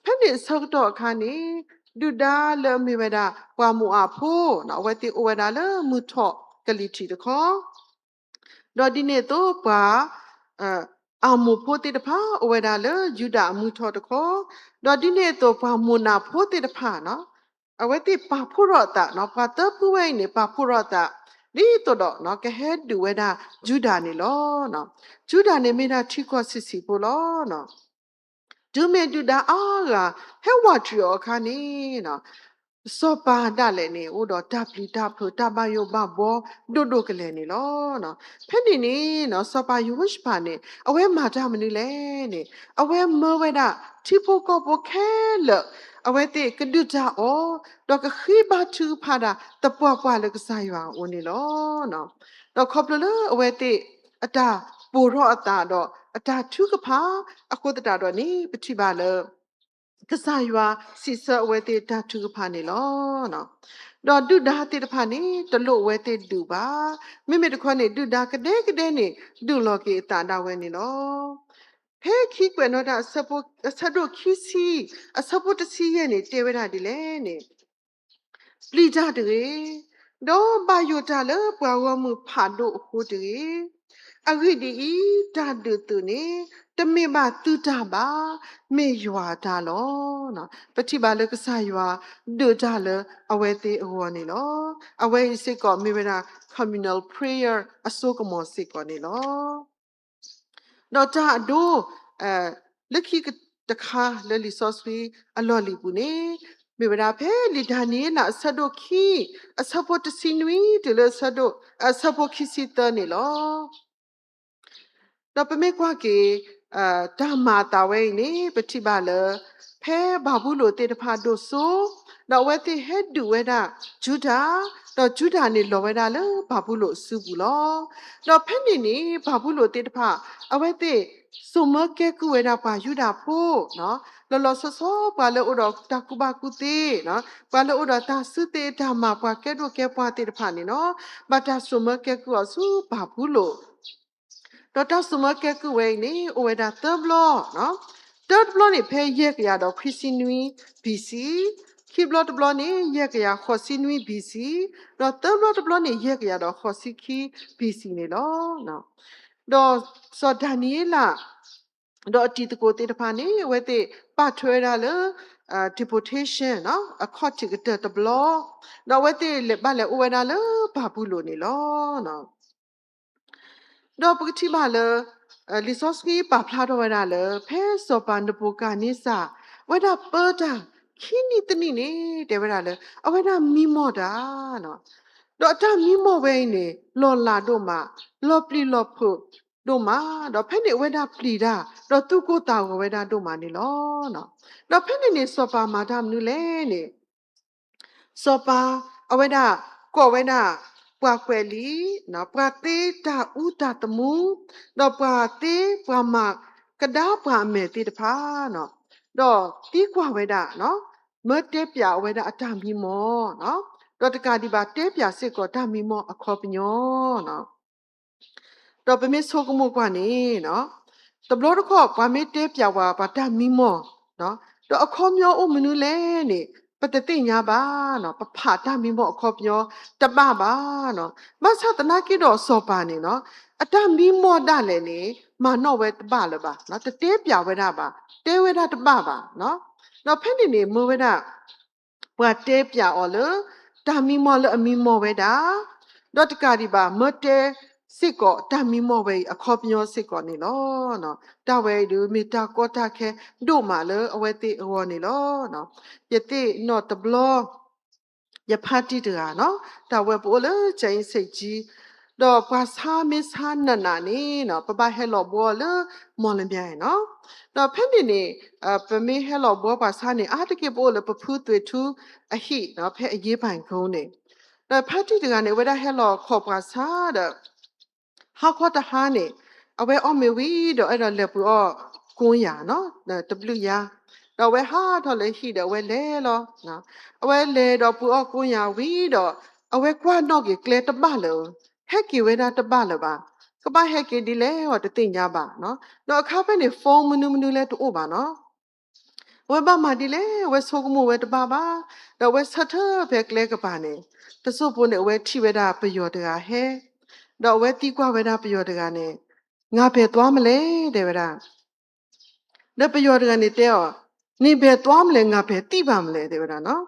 ဖဲန့ၣ်အဆၢကတီၢ်အခါန့ၣ် ဒုၣ်ဒါလၢအမ့ၢ်ဝဲဒၣ် ပှၤမိၤအၤဖိ အဝဲသ့ၣ်အိၣ်ဝဲဒၣ်လၢမုၢ်ထီၣ်ကလံၤထံးတခီ ဒီးဒ်န့ၣ်အသိးပှၤ အၤမိၣ်ဖိသ့ၣ်တဖၣ် အိၣ်ဝဲဒၣ်လၢယူဒၤအမုၢ်ထီၣ်တခီ, ဒီးဒ်န့ၣ်အသိးပှၤမိၢ်နၤဖိသ့ၣ်တဖၣ် အဝဲသ့ၣ်ပာ်ဖှိၣ်ထီၣ်အသး, ပှၤသၢဖုဝဲအံၤန့ၣ် ပာ်ဖှိၣ်ထီၣ်အသး ဒ်သိးဒီး ကဟဲဒုးဝဲဒၣ်ယူဒၤန့ၣ်လီၤ. ယူဒၤန့ၣ်မ့ၢ်ဒၣ်ထံကီၢ်ဆံးဆံးဖိလီၤ. တုၤမ့ၢ်ဒုၣ်ဒါအါဂၤ ဟဲဝးတရံးအီၤအခါန့ၣ် စီၤပၤဒၣ်လဲာ်န့ၣ် အိၣ်ဒီးတၢ်ပျံၤတၢ်ဖုး တၢ်ဘၣ်ယိၣ်ဘၣ်ဘှီဒိၣ်ဒိၣ်ကလဲာ်န့ၣ်လီၤ. ဖဲန့ၣ်န့ၣ် စီၤပၤယဟိၤၡဖးန့ၣ် အဝဲမၤတၢ်မနုၤလဲၣ်န့ၣ် အဝဲမၢဝဲဒၣ်ထံဖိကီၢ်ဖိခဲလၢာ် အဝဲသ့ၣ်ကဒုၣ်တၢ်အီၤ ဒီးကဃ့ဘါထုကဖၣ်တၢ်သပှၢ်ပှၢ်လၢကစၢ်ယွၤအအိၣ်န့ၣ်လီၤ. ဒီးခီဖျိလၢအဝဲသ့ၣ်အတၢ်ပိာ်ထီၣ်အသးဒီးအတၢ်ထုကဖၣ်အဃိသတးဒီးန့ၣ် ပထံၣ်ဘၣ်လၢ ကစၢ်ယွၤစံးဆၢအဝဲသ့ၣ်တၢ်ထုကဖၣ်န့ၣ်လီၤ. ဒီးဒုၣ်ဒါသ့ၣ်တဖၣ်န့ၣ် တလိၣ်အဝဲသ့ၣ်ဒုးဘၣ်. မ့မ့ၢ်တခီန့ၣ် ဒုၣ်ဒါကဒဲကဒဲန့ၣ် ဒုးလီၤက့ၤအသးဒၣ်ဝဲန့ၣ်လီၤ. ဖဲခံကွဲးနီၣ်တၢ်အဆၢဒိၣ်ခံဆံ အဆၢဖိတဆံယဲၢ်န့ၣ် တဲဝဲဒၣ်ဒ်လဲၣ်န့ၣ် ပျံၤတၢ်တဂ့ၤ, ဒီးဘၣ်ယိၣ်တၢ်လၢပှၤဂီၢ်မုၢ်ဖးဒိၣ်အဃိတဂ့ၤ. အဂ့ၢ်ဒ်အံၤ, တၢ်ဒုးသုးန့ၣ် တမ့ၢ်ဘၣ်သုတၢ်ဘၣ်, မ့ၢ်ယွၤအတၢ်လီၤ. ပထံၣ်ဘၣ်လၢကစၢ်ယွၤဒုးတၢ်လၢအဝဲသ့ၣ်အဂီၢ်န့ၣ်လီၤ. အဝဲအံၤစ့ၢ်ကီးမ့ၢ်ဝဲဒၣ် communal prayer အစိကမီၤစ့ၢ်ကီးန့ၣ်လီၤ. ဒီးတၢ်အဒိ လၢခံက တခါလၢလံာ်စီဆှံအလီၢ်လံၤပူၤန့ၣ် မ့ၢ်ဝဲဒၣ်ဖဲလံာ်ဒၤနံးယ့လးအဆၢဒိၣ်ခံ အဆၢဖိတဆံနွံတုၤလၢအဆၢဒိၣ် အဆၢဖိခံဆံသၢန့ၣ်လီၤ. ဒီးပမ့ၢ်ကွၢ်က့ၤ တၢ်မၤအသးဝဲအံၤန့ၣ် ပထံၣ်ဘၣ်လၢ ဖဲဘၤဘူလိၣ်သ့ၣ်တဖၣ်ဒိၣ်စိ ဒီးအဝဲသ့ၣ်ဟဲဒုးဝဲဒၣ်ယူဒၤ, ဒီးယူဒၤန့ၣ်လီၤဝဲဒၣ်လၢဘၤဘူလိၣ်အစုပူၤလီၤ. ဒီးဖဲန့ၣ်န့ၣ် ဘၤဘူလိၣ်သ့ၣ်တဖၣ် အဝဲသ့ၣ် စိာ်မၢကဲကုၢ်ဝဲဒၣ်ပှၤယူဒၤဖိ လီၤလီၤဆီဆီ ပှၤလၢအအိၣ်ဒီးတၢ်ကူၣ်ဘၣ်ကူၣ်သ့, ပှၤလၢအအိၣ်ဒီးတၢ်စုသ့တၢ်မၤ ပှၤကဲဒိၣ်ကဲပှၢ်သ့ၣ်တဖၣ်န့ၣ်လီၤ. ဘၣ်တၢ်စိာ်မၢကဲကုၢ်အီၤဆူဘၤဘူလိၣ် ဒီးတၢ်စိာ်မၢကဲကုၢ်ဝဲအံၤန့ၣ် အိၣ်ဝဲဒၣ်သၢဘျီ, တၢတဘျီန့ၣ်ဖဲယဲၢ်ကယၤဒီးခွံဆံနွံ B C, ခံဘျီတဘျီန့ၣ် ယဲၢ်ကယၤဃိးဆံနွံ B C, ဒီးသၢဘျီတဘျီန့ၣ် ယဲၢ်ကယၤဒီးဃိးဆံခံ B C န့ၣ်လီၤ. ဒီးစီၤဒၤနံးယ့လး ဒီးအတံၤသကိးသ့ၣ်တဖၣ်န့ၣ် အဝဲသ့ၣ်ပာ်ထွဲဝဲဒၣ်လၢ deportation အခီၣ်ထံးကတၢၢ်တဘျီ, ဒီးအဝဲသ့ၣ်လဲၤဘၣ်လဲၤအိၣ်ဝဲဒၣ်လၢဘၤဘူလိၣ်န့ၣ်လီၤ. ဒီးပကထံၣ်ဘၣ်လၢ လံာ်စီဆှံပာ်ဖျါထီၣ်ဝဲဒၣ်လၢ ဖဲစီၤပၤနဘူၤခၣ်နံစၢ် အဝဲဒၣ်ပၢတၢ်ခံနံၣ်တနံၣ်န့ၣ် တဲဝဲဒၣ်လၢ အဝဲဒၣ်မံမီၢ်တၢ် ဒီးအတၢ်မံမီၢ်ဝဲအံၤန့ၣ် လီၤလးဒိၣ်မး, လီၤပျံၤလီၤဖုးဒိၣ်မး, ဒီးဖဲန့ၣ်အဝဲဒၣ်ပျံၤတၢ် ဒီးသူၣ်ကိၢ်သးဂီၤဝဲဒၣ်ဒိၣ်မးန့ၣ်လီၤ. ဒီးဖဲန့ၣ်န့ၣ် စီၤပၤမၤတၢ်မနုၤလဲၣ်န့ၣ် စီၤပၤအဝဲဒၣ်ကိးဝဲဒၣ် ပှၤကွဲးလံာ်, ပှၤသ့တၢ်အူတၢ်သမူ, ဒီးပှၤသ့ပှၤမၤကဒါပှၤအမဲာ်သ့ၣ်တဖၣ်, ဒီးသံကွၢ်ဝဲဒၣ် မၢတဲပၠးအဝဲဒၣ်အတၢ်မံမီၢ်, ဒီးတကးဒံးဘၣ်တဲပၠးစ့ၢ်ကီးတၢ်မံမီၢ်အခီပညီ ဒီးပမ့ၢ်ဆိကမိၣ်ကွၢ်န့ၣ် တဘျီတခီၣ် ပှၤမ့ၢ်တဲပၠးဝဲပှၤတၢ်မံမီၢ်, ဒီးအခီပညီအိၣ်မနုၤလဲၣ်န့ၣ် ပတသ့ၣ်ညါဘၣ်, ပဖးတၢ်မံမီၢ်အခီပညီတဘၣ်ဘၣ်. ဘၣ်ဆၣ်သနာ်က့ဒီးစီၤပၤန့ၣ် အတၢ်မံမီၢ်ဒၣ်လဲာ်န့ၣ် မၤနီၣ်ဝဲတဘၣ်လၢၤဘၣ်, တတဲပၠးဝဲဒၣ်ဘၣ်, တဲဝဲဒၣ်တဘၣ်ဘၣ်. ဒီးဖဲန့ၣ်န့ၣ် မၢဝဲဒၣ် ပှၤတဲပၠးအီၤလၢ တၢ်မံမီၢ်လၢအမံမီၢ်ဝဲဒၣ်, ဒီးတကးဒံးဘၣ် မၢတဲစ့ၢ်ကီးတၢ်မံမီၢ်ဝဲအံၤအခီပညီစ့ၢ်ကီးန့ၣ်လီၤ. တၢ်ဝဲအံၤဒုးမ့ၢ်တၢ်ကီတၢ်ခဲဒိၣ်မးလၢအဝဲသ့ၣ်အဂီၢ်န့ၣ်လီၤ. ယသ့ၣ်နီၣ်တဘျီ ယဖါတံၢ်တဂၤနီၤ, တၢ်ဝဲပအိၣ်လၢ ကၠဲအ့စ့းကၠံ, ဒီးပှၤဆါမ့ၢ်ဆါနးနးန့ၣ်နီၤ, ပဘၣ်ဟဲလီၤဘှီလၢမီၣ်လမၠဲနီၤ. ဒီးဖဲန့ၣ်န့ၣ် ပမ့ၢ်ဟဲလီၤဘှီပှၤဆါန့ၣ် အါတက့ၢ်ပအိၣ်လၢပဖုသွံၣ်ထူအဟံၣ်နီၤ, ဖဲအယ့ပၤကိန့ၣ်, ဒီးဖါတံၢ်တဂၤန့ၣ် အဝဲဒၣ်ဟဲလီၤခီၣ်ပှၤဆါဒီး ဟါခီတဟါန့ၣ် အဝဲအီၣ်မ့ၤဝံၤဒီးအဲၣ်ဒိးလဲၤပှ့ၤအီၣ်ကိယၤနီၤ, တဘျုးယၤ, ဒီးအဝဲဟးထီၣ်လၢဟံၣ်ဒီးအဝဲလဲၤလီၤ. အဝဲလဲၤဒီးပှ့ၤအီၣ်ကိယၤဝံၤဒီး အဝဲကွၢ်နီၣ်က့ၤကျဲတဘၣ်လၢၤ, ဟဲက့ၤဝဲဒၣ်တဘၣ်လၢၤဘၣ်, ကဘၣ်ဟဲက့ၤဒ်လဲၣ်အီၤတသ့ၣ်ညါဘၣ်နီၤ. ဒီးအခါဖဲန့ၣ် phone မနုၤမနုၤလဲၣ်တအိၣ်ဘၣ်နီၤ. အဝဲဘၣ်မၤဒ်လဲၣ် အဝဲဆိကမိၣ်ဝဲတဘၣ်ဘၣ်, ဒီးအဝဲဆၢထၢၣ်ဖဲကျဲကပၤန့ၣ်, တစိၢ်ဖိန့ၣ် အဝဲထံၣ်ဝဲဒၣ်ပယီၤတဂၤဟဲ, ဒီးအဝဲသံကွၢ်ဝဲဒၣ်ပယီၤတဂၤန့ၣ်, ငါဘယ်သွားမလဲ တဲဝဲဒၣ်. ဒီးပယီၤတဂၤန့ၣ်တဲအီၤ, နဘယ်သွားမလဲ ငါဘယ်သိပါမလဲ တဲဝဲဒၣ်နီၤ.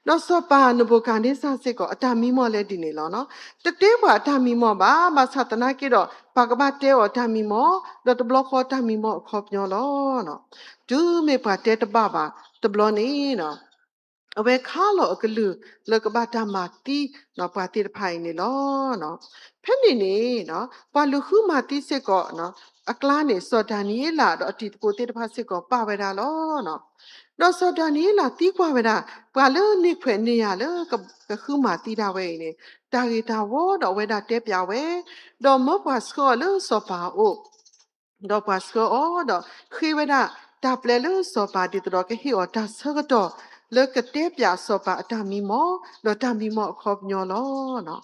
ဒီးစီၤပၤနဘူၤခၣ်နံစၢ်စ့ၢ်ကီး အတၢ်မံမီၢ်လဲဒ်န့ၣ်လီၤနီၤ. တတဲပှၤအတၢ်မံမီၢ်ဘၣ်, ဘၣ်ဆၣ်သနာ်က့ဒီး ပှၤကဘၣ်တဲအီၤတၢ်မံမီၢ်, ဒီးတဘျီဃီတၢ်မံမီၢ်အခီပညီလီၤ. တုၤမ့ၢ်ပှၤတဲတဘၣ်ဘၣ်တဘျီန့ၣ် အဝဲခါလီၤအကလုၢ်လၢကဘၣ်တၢ်မၤသံပှၤသ့ၣ်တဖၣ်အံၤန့ၣ်လီၤ. ဖဲန့ၣ်န့ၣ် ပှၤလူၤဃုမၤသံစ့ၢ်ကီးအကျါန့ၣ် စီၤဒၤနံးယ့လးဒီးအတံၤသကိးသ့ၣ်တဖၣ်စ့ၢ်ကီးပာ်ဝဲဒၣ်လီၤ. ဒီးစီၤဒၤနံးယ့လးသံကွၢ်ဝဲဒၣ် ပှၤလၢန့ၢ်ခွဲးန့ၢ်ယာ်လၢကဃုမၤသံဒၣ်ဝဲအံၤန့ၣ် တၢ်ဂ့ၤတၢ်ဝီဒီးအဝဲဒၣ်တဲပၠးဝဲ, ဒီးမၢပှၤဆှၢအီၤလၢစီၤပၤအအိၣ် ဒီးပှၤဆှၢအီၤဒီးဃ့ဝဲဒၣ်တၢ်ပျဲလၢစီၤပၤဒ်သိးဒီးကဟ့ၣ်အီၤတၢ်ဆၢကတီၢ်လၢကတဲပၠးစီၤပၤအတၢ်မံမီၢ် ဒီးတၢ်မံမီၢ်အခီပညီလီၤ.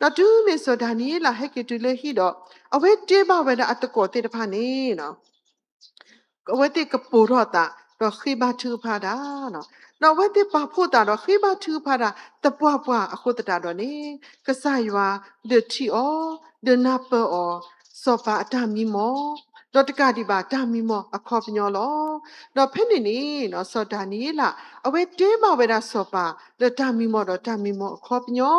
ဒီးတုၤမ့ၢ်စီၤဒၤနံးယ့လးဟဲက့ၤတုၤလၢဟံၣ်ဒီး အဝဲတဲဘၣ်ဝဲဒၣ်အသကိးသ့ၣ်တဖၣ်န့ၣ် အဝဲသ့ၣ်ကပိာ်ထီၣ်အသး ဒီးဃ့ဘါထုကဖၣ်တၢ်, ဒီးအဝဲသ့ၣ်ပာ်ဖှိၣ်သးဒီးဃ့ဘါထုကဖၣ်တၢ်သပှၢ်ပှၢ်အဃိသတးဒီးန့ၣ် ကစၢ်ယွၤဒုးထံၣ်အီၤ ဒုးနၢ်ပၢၢ်အီၤ စီၤပၤအတၢ်မံမီၢ်, ဒီးတကးဒံးဘၣ်တၢ်မံမီၢ်အခီပညီလီၤ. ဒီးဖဲန့ၣ်န့ၣ် စီၤဒၤနံးယ့လး အဝဲတဲဘၣ်ဝဲဒၣ်စီၤပၤလၢတၢ်မံမီၢ်ဒီးတၢ်မံမီၢ်အခီပညီ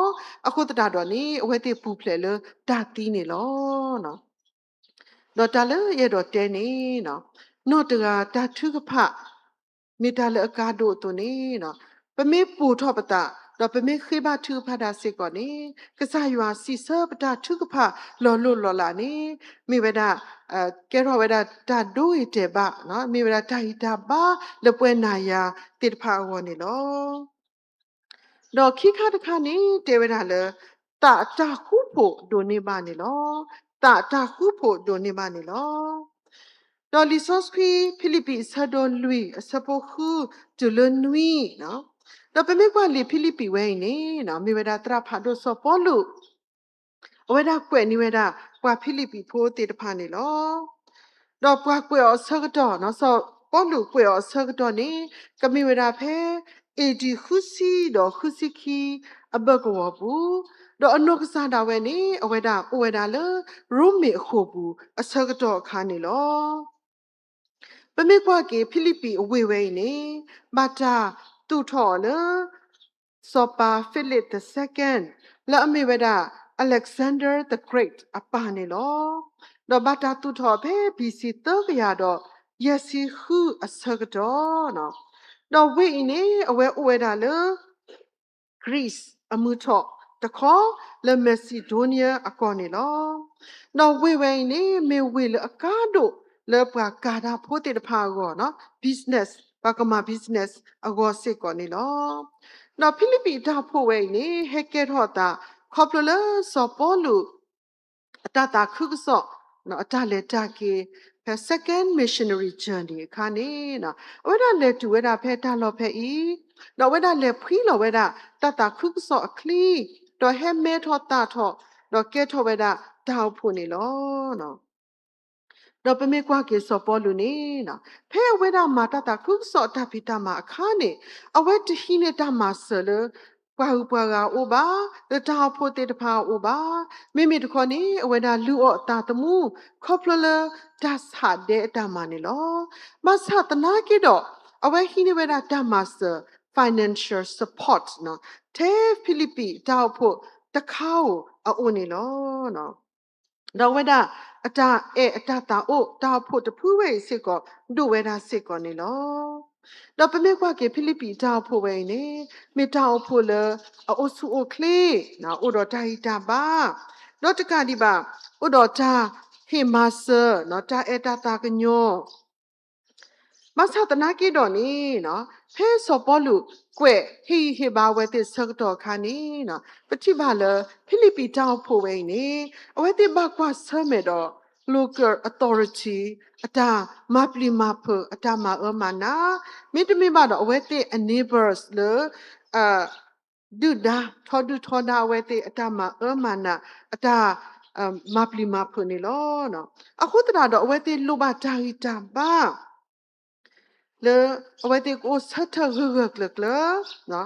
အဃိသတးဒီးန့ၣ် အဝဲသ့ၣ်ပူၤဖျဲးလၢတၢ်သံန့ၣ်လီၤ. ဒီးတၢ်လၢယအဲၣ်ဒိးတဲန့ၣ် နီၢ်တဂၤတၢ်ထုကဖၣ် မ့ၢ်တၢ်လၢအကါဒိၣ်အသိးန့ၣ်, ပမ့ၢ်ပိာ်ထီၣ်ပသး ဒီးပမ့ၢ်ဃ့ဘါထုကဖၣ်တၢ်စ့ၢ်ကီးန့ၣ်, ကစၢ်ယွၤစံးဆၢပတၢ်ထုကဖၣ်လီၤလိၢ်လီၤလးန့ၣ် မ့ၢ်ဝဲဒၣ် ကဲထီၣ်ဝဲဒၣ်တၢ်ဒိဂ့ၤတဲာ်ဘၣ်, မ့ၢ်ဝဲဒၣ်တၢ်ဂံၢ်တၢ်ဘါလၢပဝဲနၤယၤသ့ၣ်တဖၣ်အဂီၢ်န့ၣ်လီၤ. ဒီးခံခါတခါန့ၣ် တဲဝဲဒၣ်လၢ သးတၢ်ဃူဖိးဒိးန့ၢ်ဘၣ်န့ၣ်လီၤ. သးတၢ်ဃူဖိးဒိးန့ၢ်ဘၣ်န့ၣ်လီၤ. ဒီးလံာ်စီဆှံဖံလံးပံးအဆၢဒိၣ်လွံၢ်အဆၢဖိဃုတုၤလၢနွံ, ဒီးပမ့ၢ်ကွၢ်လံာ်ဖံလံးပံးဝဲအံၤန့ၣ် မ့ၢ်ဝဲဒၣ်သရၣ်ဖးဒိၣ်စီၤပီလူး အဝဲဒၣ်ကွဲးန့ၢ်ဝဲဒၣ်ပှၤဖံလံးပံးဖိသ့ၣ်တဖၣ်န့ၣ်လီၤ. ဒီးပှၤကွဲးအီၤအဆၢကတီၢ်, စီၤပီလူးကွဲးအီၤအဆၢကတီၢ်န့ၣ် ကမ့ၢ်ဝဲဒၣ်ဖဲ A D ဃုဆံဒီးဃုဆံခံအဘၢၣ်ကဝီၤပူၤ, ဒီးအနီၢ်ကစၢ်ဒၣ်ဝဲန့ၣ် အဝဲဒၣ်အိၣ်ဝဲဒၣ်လၢရိမ့ၤအဃိာ်ပူၤအဆၢကတီၢ်အခါန့ၣ်လီၤ. ပမ့ၢ်ကွၢ်က့ၤဖံလံးပံးအဝ့ၢ်ဝဲအံၤန့ၣ် ဘၣ်တၢ်သူၣ်ထီၣ်အီၤလၢ စီၤပၤ Philip the Second လၢအမ့ၢ်ဝဲဒၣ် Alexander the Great အပၢ်န့ၣ်လီၤ. ဒီးဘၣ်တၢ်သူၣ်ထီၣ်ဖဲ B C သၢကယၤဒီးယဲၢ်ဆံဃုအဆၢကတီၢ်, ဒီးဝ့ၢ်အံၤန့ၣ် အဝဲအိၣ်ဝဲဒၣ်လၢ Greece အမုၢ်ထီၣ်တခီ လၢ Macedonia အကီၢ်န့ၣ်လီၤ. ဒီးဝ့ၢ်ဝဲအံၤန့ၣ် မ့ၢ်ဝ့ၢ်လၢအကါဒိၣ်လၢပှၤကၤတၢ်ဖိသ့ၣ်တဖၣ်အဂီၢ်, business, ပှၤကမၤ business အဂီၢ်စ့ၢ်ကီးန့ၣ်လီၤ. ဒီးဖံလံးပံးအတၢ်အိၣ်ဖှိၣ်ဝဲအံၤန့ၣ် ဟဲကဲထီၣ်အသး ခီဖျိလၢစီၤပီလူး အတၢ်သးခုကစီၣ် အတၢ်လဲၤတၢ်က့ၤ ဖဲ Second Missionary Journey အခါန့ၣ် အဝဲဒၣ်လဲၤတုၤဝဲဒၣ်ဖဲတၢ်လီၢ်ဖဲအံၤ, ဒီးအဝဲဒၣ်လဲၤဖှံလီၤဝဲဒၣ်တၢ်သးခုကစီၣ်အချံ, ဒီးဟဲမဲထီၣ်သၣ်ထီၣ်, ဒီးကဲထီၣ်ဝဲဒၣ်တၢ်အိၣ်ဖှိၣ်န့ၣ်လီၤ. ဒီးပမ့ၢ်ကွၢ်က့ၤစီၤပီလူးန့ၣ်, ဖဲအဝဲဒၣ်မၤတၢ်သးခုကစီၣ်အတၢ်ဖံးတၢ်မၤအခါန့ၣ်, အဝဲတဟံးန့ၢ်တၢ်မၤစၢၤလၢ ပှၤဂုၤပှၤဂၤအအိၣ်ဘၣ်, လၢတၢ်အိၣ်ဖှိၣ်သ့ၣ်တဖၣ်အအိၣ်ဘၣ်. မ့မ့ၢ်တခီန့ၣ် အဝဲဒၣ်လုၢ်အီၣ်အသးသမူ ခီဖျိလၢတၢ်ဆးဒဲအတၢ်မၤန့ၣ်လီၤ. ဘၣ်ဆၣ်သနာ်က့ဒီး အဝဲဟံးန့ၢ်ဝဲဒၣ်တၢ်မၤစၢၤ financial support ထဲဖံလံးပံးတၢ်အိၣ်ဖှိၣ်တခါဧိၤအအိၣ်န့ၣ်လီၤ. ဒီးအဝဲဒၣ်အတၢ်အဲၣ်အတၢ်သးအိၣ် တၢ်အိၣ်ဖှိၣ်တဖုဝဲအံၤစ့ၢ်ကီး ဒိၣ်ဝဲဒၣ်စ့ၢ်ကီးန့ၣ်လီၤ. ဒီးပမ့ၢ်ကွၢ်က့ၤဖံလံးပံးတၢ်အိၣ်ဖှိၣ်ဝဲအံၤန့ၣ် မ့ၢ်တၢ်အိၣ်ဖှိၣ်လၢအအိၣ်ဆူၣ်အိၣ်ချ့, အိၣ်ဒီးတၢ်ဂံၢ်တၢ်ဘါ, ဒီးတကးဒံးဘၣ် အိၣ်ဒီးတၢ်ဟ့ၣ်မၤစၢၤ တၢ်အဲၣ်တၢ်သးကညီၤ ဘၣ်ဆၣ်သနာ်က့ဒီးန့ၣ်, ဖဲစီၤပီလူးကွဲးဟ့ၣ်ဂံၢ်ဟ့ၣ်ဘါအဝဲသ့ၣ်ဆၢကတီၢ်အခါန့ၣ်, ပထံၣ်ဘၣ်လၢ ဖံလံးပံးတၢ်အိၣ်ဖှိၣ်ဝဲအံၤန့ၣ် အဝဲသ့ၣ်ဘၣ်ကွၢ်ဆၢၣ်မဲာ်ဒီး local authority အတၢ်မၤပျံၤမၤဖုး အတၢ်မၤအၢမၤနး, မ့တမ့ၢ်ဘၣ်ဒီး အဝဲသ့ၣ်အ neighbors လၢ ဒုၣ်ဒါ ထီဒုၣ်ထီဒါအဝဲသ့ၣ်အတၢ်မၤအၢမၤနး အတၢ်မၤပျံၤမၤဖုးန့ၣ်လီၤ. အဃိသတးဒီး အဝဲသ့ၣ်လိၣ်ဘၣ်တၢ်ဂံၢ်တၢ်ဘါ လၢအဝဲသ့ၣ်ကအိၣ်ဆၢထၢၣ်ဂၢၢ်ဂၢၢ်ကျၢၤကျၢၤ ဒ်သိးကအိၣ်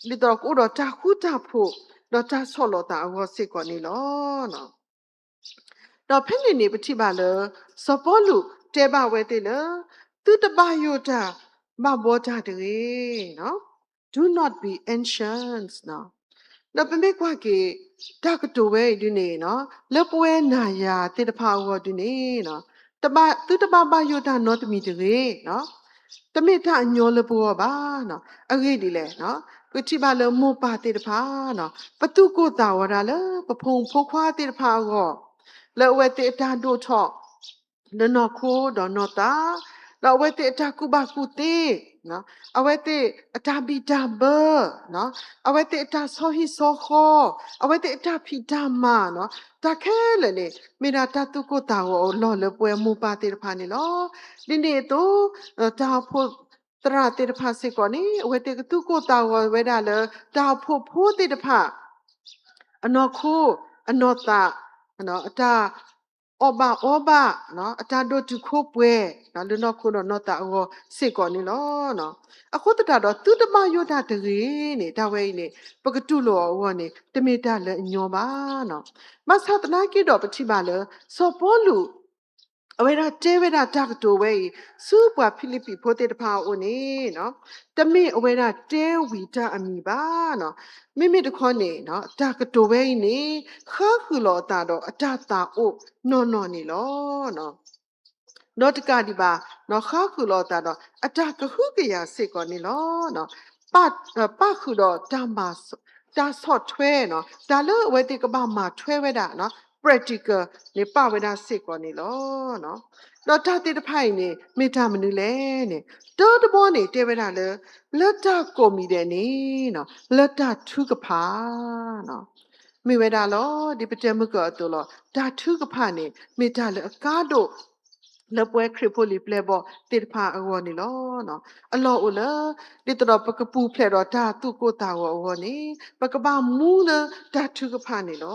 ဒီးတၢ်ဃူတၢ်ဖိး ဒီးတၢ်ဆီၣ်လီၤသးအဂီၢ်စ့ၢ်ကီးန့ၣ်လီၤ. ဒီးဖဲန့ၣ်န့ၣ် ပထံၣ်ဘၣ်လၢ စီၤပီလူးတဲဘၣ်ဝဲသ့ၣ်လၢ သုတဘၣ်ယိၣ်တၢ်ဘၣ်ဘှီတၢ်တဂ့ၤ, Do not be anxious. ဒီးပမ့ၢ်ကွၢ်က့ၤ တၢ်ကတိၤဝဲအံၤဒုန့ၣ် လၢပဝဲနၤယၤသ့ၣ်တဖၣ်အဂီၢ်ဒုန့ၣ် သုတဘၣ်ဘၣ်ယိၣ်တၢ်နီတမံၤတဂ့ၤ, တမ့ၢ်တၢ်အညီလၢပဂီၢ်ဘၣ်. အဂ့ၢ်ဒ်လဲၣ်, ပထံၣ်ဘၣ်လၢမိၢ်ပၢ်သ့ၣ်တဖၣ် ပသူၣ်ကိၢ်သးဂီၤတၢ်လၢပဖိမုၣ်ဖိခွါသ့ၣ်တဖၣ်အဂီၢ်, လၢအဝဲသ့ၣ်အတၢ်ဒိၣ်ထီၣ် လၢနီၢ်ခိဒီးနီၢ်သး, ဒီးအဝဲသ့ၣ်အတၢ်ကူၣ်ဘၣ်ကူၣ်သ့, အဝဲသ့ၣ်အတၢ်ဘံၣ်တၢ်ဘၢ, အဝဲသ့ၣ်အတၢ်ဆီဟံၣ်ဆီဃီ, အဝဲသ့ၣ်အတၢ်ဖံးတၢ်မၤ, တၢ်ခဲလၢာ်န့ၣ် မ့ၢ်ဒၣ်တၢ်သူၣ်ကိၢ်သးဂီၤအလီၢ်လၢပဝဲမိၢ်ပၢ်သ့ၣ်တဖၣ်န့ၣ်လီၤ. ဒ်န့ၣ်အသိး တၢ်အိၣ်ဖှိၣ်သရၣ်သ့ၣ်တဖၣ်စ့ၢ်ကီးန့ၣ် အဝဲသ့ၣ်ကသူၣ်ကိၢ်သးဂီၤဝဲဒၣ်လၢ တၢ်အိၣ်ဖှိၣ်ဖိသ့ၣ်တဖၣ် အနီၢ်ခိ အနီၢ်သး အတၢ်အီၣ်ဘၣ်အီဘၣ်, အတၢ်ဒိၣ်တုာ်ခိၣ်ပှဲၤ လၢနီၢ်ခိဒီးနီၢ်သးအဂီၢ်စ့ၢ်ကီးန့ၣ်လီၤ. အဃိသတးဒီး သုတဘၣ်ယိၣ်တၢ်တဂ့ၤန့ၣ် တၢ်ဝဲအံၤန့ၣ် ပကတူၢ်လိာ်အီၤအဂီၢ်န့ၣ် တမ့ၢ်တၢ်လၢအညီဘၣ်. ဘၣ်ဆၣ်သနာ်က့ဒီးပထံၣ်ဘၣ်လၢ စီၤပီလူး အဝဲဒၣ်တဲဝဲဒၣ်တၢ်ကတိၤဝဲအံၤ ဆူပှၤဖံလံးပံးဖိသ့ၣ်တဖၣ်အအိၣ်န့ၣ် တမ့ၢ်အဝဲဒၣ်တဲဝံၤတၢ်အမံၤဘၣ်. မ့မ့ၢ်တခီန့ၣ် တၢ်ကတိၤဝဲအံၤန့ၣ် ဃါဃုာ်လီၤအသးဒီးအတၢ်သးအိၣ်နီၢ်နီၢ်န့ၣ်လီၤ. နီတကးဒံးဘၣ်, နီၣ်ဃါဃုာ်လီၤအသးဒီး အတၢ်ကဟုကယာ်စ့ၢ်ကီးန့ၣ်လီၤ. ပၣ်ဃုာ်ဒီးတၢ်မၤ, တၢ်ဆီၣ်ထွဲနီၣ်, တၢ်လၢအဝဲသ့ၣ်ကဘၣ်မၤထွဲဝဲဒၣ်နီၣ်, practical န့ၣ် ပာ်ဝဲဒၣ်စ့ၢ်ကီးန့ၣ်လီၤ. ဒီးတၢ်သ့ၣ်တဖၣ်အံၤန့ၣ် မ့ၢ်တၢ်မနုၤလဲၣ်န့ၣ်, တၢတဘီန့ၣ် တဲဝဲဒၣ်လၢ လၢတၢ်ကိးမံၤဒဲးန့ၣ်နီၣ်, လၢတၢ်ထုကဖၣ် မ့ၢ်ဝဲဒၣ်လီၤ. ဒ်ပတဲမုၢ်ကီၢ်အသိးလီၤ, တၢ်ထုကဖၣ်န့ၣ် မ့ၢ်တၢ်လၢအကါဒိၣ် လၢပဝဲခရံာ်ဖိလံာ်ပျဲၢ်ဘီၣ်သ့ၣ်တဖၣ်အဂီၢ်န့ၣ်လီၤ. အလီၢ်အိၣ်လၢ ဒ်သိးဒီးပကပူၤဖျဲးဒီးတၢ်သူၣ်ကိၢ်သးဂီၤအဂီၢ်န့ၣ် ပကဘၣ်မူလၢတၢ်ထုကဖၣ်န့ၣ်လီ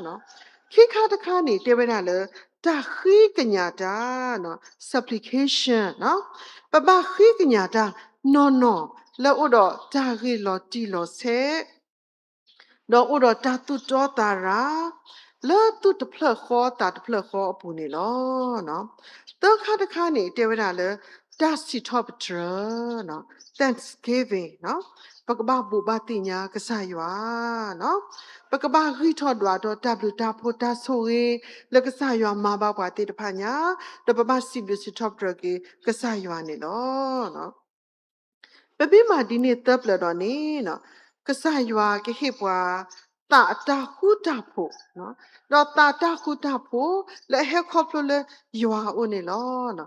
ၤ. ခံခါတခါန့ၣ် တဲဝဲဒၣ်လၢ တၢ်ဃ့ကညးတၢ် supplication ပဘၣ်ဃ့ကညးတၢ်နီၢ်နီၢ် လၢအိၣ်ဒီးတၢ်ဂ့ၢ်လီၤတံၢ်လီၤဆဲး ဒီးအိၣ်ဒီးတၢ်သူၣ်တီသးရၤ လၢသူၣ်တဖျၢၣ်ဃီသးတဖျၢၣ်ဃီအပူၤန့ၣ်လီၤ. သၢခါတခါန့ၣ် တဲဝဲဒၣ်လၢ တၢ်စံးထီၣ်ပတြၢၤ thanksgiving ပကဘၣ်ဘိးဘၣ်သ့ၣ်ညါကစၢ်ယွၤ ပကဘၣ်ဂံၢ်ထီၣ်ဒွးထီၣ်တၢ်ဘျုးတၢ်ဖှိၣ်တၢ်ဆိၣ်ဂ့ၤ လၢကစၢ်ယွၤမၤဘၣ်ပှၤသ့ၣ်တဖၣ်ညါ, ဒီးပဘၣ်စံးဘျုးစံးထီၣ်ပတြၢၤက့ၤကစၢ်ယွၤန့ၣ်လီၤ. ပမ့ၢ်မၤဒ်န့ၣ်သၢပျၢၤဒီးန့ၣ်, ကစၢ်ယွၤကဟ့ၣ်ပှၤ သးအတၢ်ဃူတၢ်ဖိး, ဒီးသးအတၢ်ဃူတၢ်ဖိးလၢအဟဲခီဖျိလၢယွၤအအိၣ်န့ၣ်လီၤ.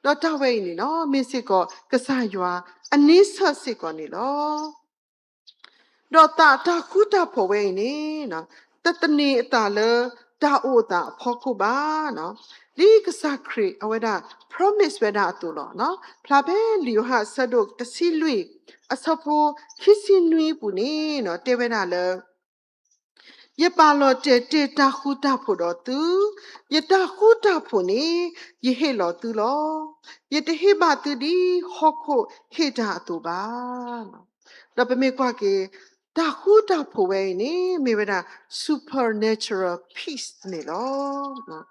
ဒီးတၢ်ဝဲအံၤန့ၣ်နီၤ မ့ၢ်စ့ၢ်ကီးကစၢ်ယွၤအန့ဆၢၣ်စ့ၢ်ကီးန့ၣ်လီၤ. ဒီးသးအတၢ်ဃူတၢ်ဖိးဝဲအံၤန့ၣ် တသန့ၤအသးလၢတၢ်အိၣ်အသးအဖီခိၣ်ဘၣ်. ဒ်ကစၢ်ခရံာ်အဝဲဒၣ် promise ဝဲဒၣ်အသိးလီၤ. ဖျါဖဲလံာ်ယိၤဟၣ်အဆၢဒိၣ်တဆံလွံၢ် အဆၢဖိခံဆံနွံအပူၤန့ၣ် တဲဝဲဒၣ်လၢ ယပာ်လီၤတဲာ်တ့ၢ်တၢ်ဃူတၢ်ဖိးဒီးသု, ယတၢ်ဃူတၢ်ဖိးန့ၣ် ယဟ့ၣ်လီၤသုလီၤ. ယတဟ့ၣ်ဘၣ်သုဒ်ဟီၣ်ခိၣ်ဟ့ၣ်တၢ်အသိးဘၣ်. ဒီးပမ့ၢ်ကွၢ်က့ၤ တၢ်ဃူတၢ်ဖိးဝဲအံၤန့ၣ် မ့ၢ်ဝဲဒၣ် supernatural peace န့ၣ်လီၤ.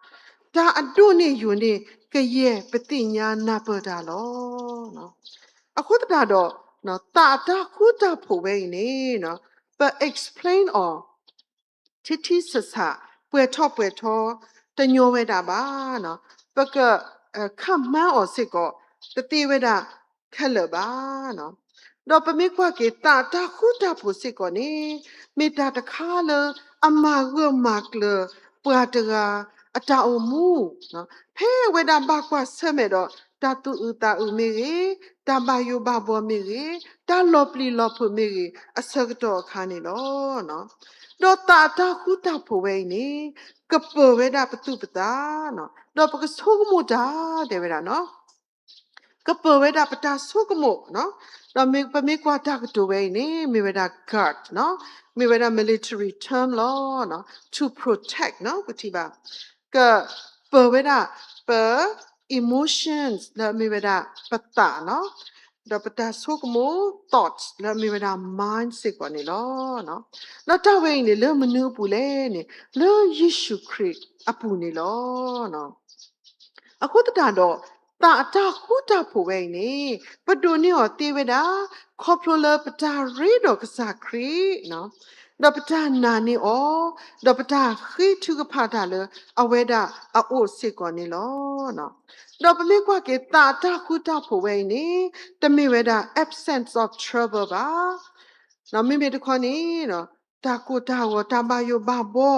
တၢ်အဒိၣ်န့ၢ်ယိာ်န့ၢ်ကယဲၢ်ပသ့ၣ်ညါနၢ်ပၢၢ်တၢ်လီၤ. အဃိသတးဒီး သးအတၢ်ဃူတၢ်ဖိးဝဲအံၤန့ၣ် ပ explain အီၤ ထံထံဆးဆး ပှဲၤထီၣ်ပှဲၤထီ တညီဝဲဒၣ်ဘၣ်. ပက ခန့်မှန်း အီၤစ့ၢ်ကီး တသ့ဝဲဒၣ်ခဲလၢာ်ဘၣ်. ဒီးပမ့ၢ်ကွၢ်က့ၤ သးအတၢ်ဃူတၢ်ဖိးစ့ၢ်ကီးန့ၣ် မ့ၢ်တၢ်တခါလၢအမၤဂၢၢ်မၤကျၢၤပှၤတဂၤအတၢ်အိၣ်မူ ဖဲအဝဲဒၣ်ဘၣ်ကွၢ်ဆၢၣ်မဲာ်ဒီး တၢ်သူၣ်အုးသးအုးမ့ၢ်ဂ့ၤ, တၢ်ဘၣ်ယိၣ်ဘၣ်ဘှီမ့ၢ်ဂ့ၤ, တၢ်လီၤပျံၤလီၤဖုးမ့ၢ်ဂ့ၤ အဆၢကတီၢ်အခါန့ၣ်လီၤ. ဒီးသးအတၢ်ဃူတၢ်ဖိးဝဲအံၤန့ၣ် ကပၢၤဝဲဒၣ်ပသူၣ်ပသး, ဒီးပကဆိကမိၣ်တၢ် တဲဝဲဒၣ်နီၤ ကပၢၤဝဲဒၣ်ပတၢ်ဆိကမိၣ်, ဒီးပမ့ၢ်ကွၢ်တၢ်ကတိၤဝဲအံၤန့ၣ် မ့ၢ်ဝဲဒၣ် guard နီၤ, မ့ၢ်ဝဲဒၣ် military term လီၤ. to protect နီၤ ပထံၣ်ဘၣ် ကပၢၤဝဲဒၣ်ပ emotions လၢအမ့ၢ်ဝဲဒၣ်ပသးနီၤ, ဒီးပတၢ်ဆိကမိၣ် thoughts လၢအမ့ၢ်ဝဲဒၣ် mind စ့ၢ်ကီးန့ၣ်လီၤ. ဒီးတၢ်ဝဲအံၤန့ၣ် လၢမနုၤအပူၤလဲၣ်န့ၣ် လၢယ့ၣ်ၡူးခရံာ်အပူၤန့ၣ်လီၤ. အဃိသတးဒီး သးအတၢ်ဃူတၢ်ဖိးဝဲအံၤန့ၣ် ပဒိးန့ၢ်အီၤသ့ဝဲဒၣ် ခီဖျိလၢပတၢ်ရ့ဒီးကစၢ်ခရံာ် ဒီးပတၢ်နာ်န့ၢ်အီၤ, ဒီးပတၢ်ဃ့ထုကဖၣ်တၢ်လၢအဝဲဒၣ်အအိၣ်စ့ၢ်ကီးန့ၣ်လီၤ. ဒီးပမ့ၢ်ကွၢ်က့ၤ သးအတၢ်ဃူတၢ်ဖိးဝဲအံၤန့ၣ် တမ့ၢ်ဝဲဒၣ် absence of trouble ဘၣ်. မ့မ့ၢ်တခီန့ၣ် တၢ်ကိၢ်တၢ်ဂီၤ တၢ်ဘၣ်ယိၣ်ဘၣ်ဘှီ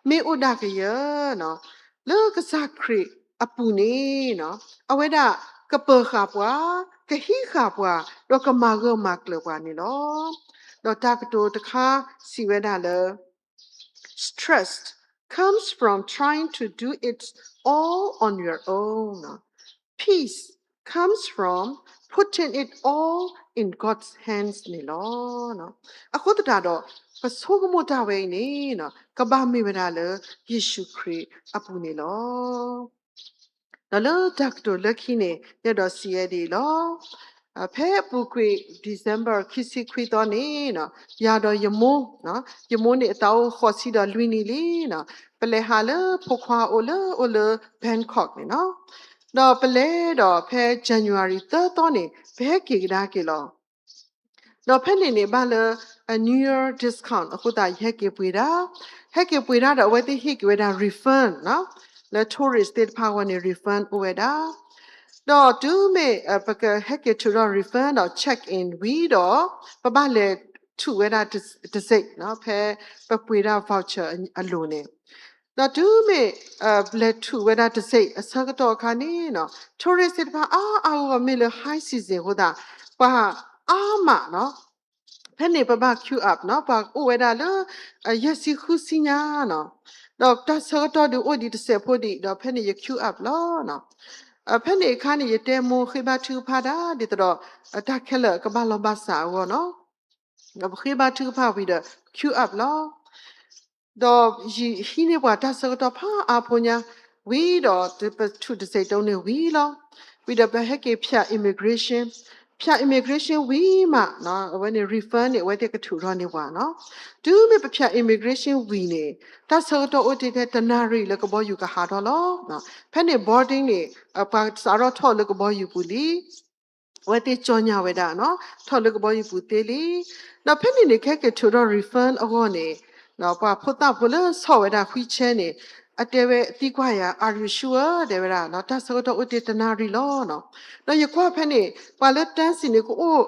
မ့ၢ်အိၣ်ဒၣ်ကယၢၤ လၢကစၢ်ခရံာ်အပူၤန့ၣ် အဝဲဒၣ်ကပၢၤဃာ်ပှၤ, ကဟံးဃာ်ပှၤ, ဒီးကမၤဂၢၢ်မၤကျၢၤပှၤန့ၣ်လီၤ. ဒီးတၢ်ကတိၤတခါစံးဝဲဒၣ်လၢ stress comes from trying to do it all on your own. Peace comes from putting it all in God's hands န့ၣ်လီၤ. အဃိသတးဒီး ပဆိကမိၣ်တၢ်ဝဲအံၤန့ၣ် ကဘၣ်မ့ၢ်ဝဲဒၣ်လၢယ့ၣ်ၡူးခရံာ်အပူၤန့ၣ်လီၤ. ဒီးလၢတၢ်ကတိၤလၢခံန့ၣ် ယအဲၣ်ဒိးစံးဝဲဒ်အံၤလီၤ. ဖဲအပူၤကွံာ် December ခံဆံခွံသီန့ၣ် ယၤဒီးယမိၢ်, ယမိၢ်န့ၣ်အသးအိၣ်ဃိးဆံဒီးလွံၢ်နံၣ်လံ, ပလဲၤဟးလၢဖိခွါအအိၣ်လၢ အိၣ်လၢ Bangkok န့ၣ်လီၤ. ဒီးပလဲၤဒီးဖဲ January သၢသီန့ၣ် ပဟဲက့ၤကဒါက့ၤလီၤ. ဒီးဖဲန့ၣ်န့ၣ် ဘၣ်လၢ New Year discount အဃိသတး ယဟဲက့ၤပှ့ၤဒၣ်, ဟဲက့ၤပှ့ၤဒၣ်ဒီး အဝဲသ့ၣ်ဟ့ၣ်က့ၤဝဲဒၣ် refund နီၤ. လၢ tourist သ့ၣ်တဖၣ်အဂီၢ်န့ၣ် refund အိၣ်ဝဲဒၣ် ဒီးတုၤမ့ၢ် ပကဟဲက့ၤထုးထီၣ် refund ဒီး check in ဝံၤဒီး ပဘၣ်လဲၤထုးဝဲဒၣ်တစ့ၣ်ဖဲ ပပှ့ၤဒၣ် voucher အလိၤန့ၣ်, ဒီးတုၤမ့ၢ် လဲၤထုးဝဲဒၣ်တစ့ၣ်အဆၢကတီၢ်အခါန့ၣ် tourist သ့ၣ်တဖၣ်အါအါဂီၢ်ဂီၢ်မ့ၢ်လၢ high season အဃိသတး ပှၤအါမး ဖဲန့ၣ်ပဘၣ် queue up နီၤ, ပှၤအိၣ်ဝဲဒၣ်လၢ ယဲၢ်ဆံဃုဆံညါနီၤ, ဒီးတၢ်ဆၢကတီၢ်ဒုးအိၣ်ဒံးတစဲးဖိဒံး ဒီးဖဲန့ၣ်ယ queue up လီၤ. ဖဲန့ၣ်အခါန့ၣ် ယတဲမိၢ်ဃ့ဘါထုကဖၣ်ဒၣ်ဒ်သိးဒီး တၢ်ခဲလၢာ်ကဘၣ်လီၤဘၣ်စးအဂီၢ်နီၤ, ဒီးပဃ့ဘါထုကဖၣ်ဝံၤဒီး queue up လီၤ. ဒီးယဟံးန့ၢ်ပှၤတၢ်ဆၢကတီၢ်ဖးအါဖိညါ ဝံၤဒီးပထုးတစဲးတအိၣ်န့ၣ်ဝံၤလီၤ. ဝံၤဒီးပဟဲက့ၤဖၠး immigration, ဖၠး immigration ဝံၤမး အဝဲန့ၣ် refund န့ၣ် အဝဲသ့ၣ်ကထုးထီၣ်န့ၢ်ပှၤနီၤ. တုၤမ့ၢ်ပဖၠး immigration ဝံၤန့ၣ် တၢ်ဆၢကတီၢ်အိၣ်တ့ၢ်ထဲတနၣ်ရံၣ်လၢကဘီယူၤကဟးထီၣ်လီၤ. ဖဲန့ၣ် boarding န့ၣ် ပှၤစးထီၣ်ထီၣ်လၢကဘီယူၤပူၤလံ အဝဲသ့ၣ်ကၠီညါဝဲဒၣ်နီၤ, ထီၣ်လၢကဘီယူၤပူၤသ့လံ. ဒီးဖဲန့ၣ်န့ၣ် ခဲက့ၤထုးထီၣ် refund အဂီၢ်န့ၣ် ပှၤဖိသၣ်ဖိလၢဆီၣ်ဝဲဒၣ် wheelchair န့ၣ် အတဲဝဲသံကွၢ်ယၤ Are you sure? တဲဝဲဒၣ် တၢ်ဆၢကတီၢ်အိၣ်တ့ၢ်တနၣ်ရံၣ်လီၤနီၤ. ဒီးယကွၢ်ဖဲန့ၣ် ပှၤလၢတၢ်စံးန့ၣ်ကအိၣ်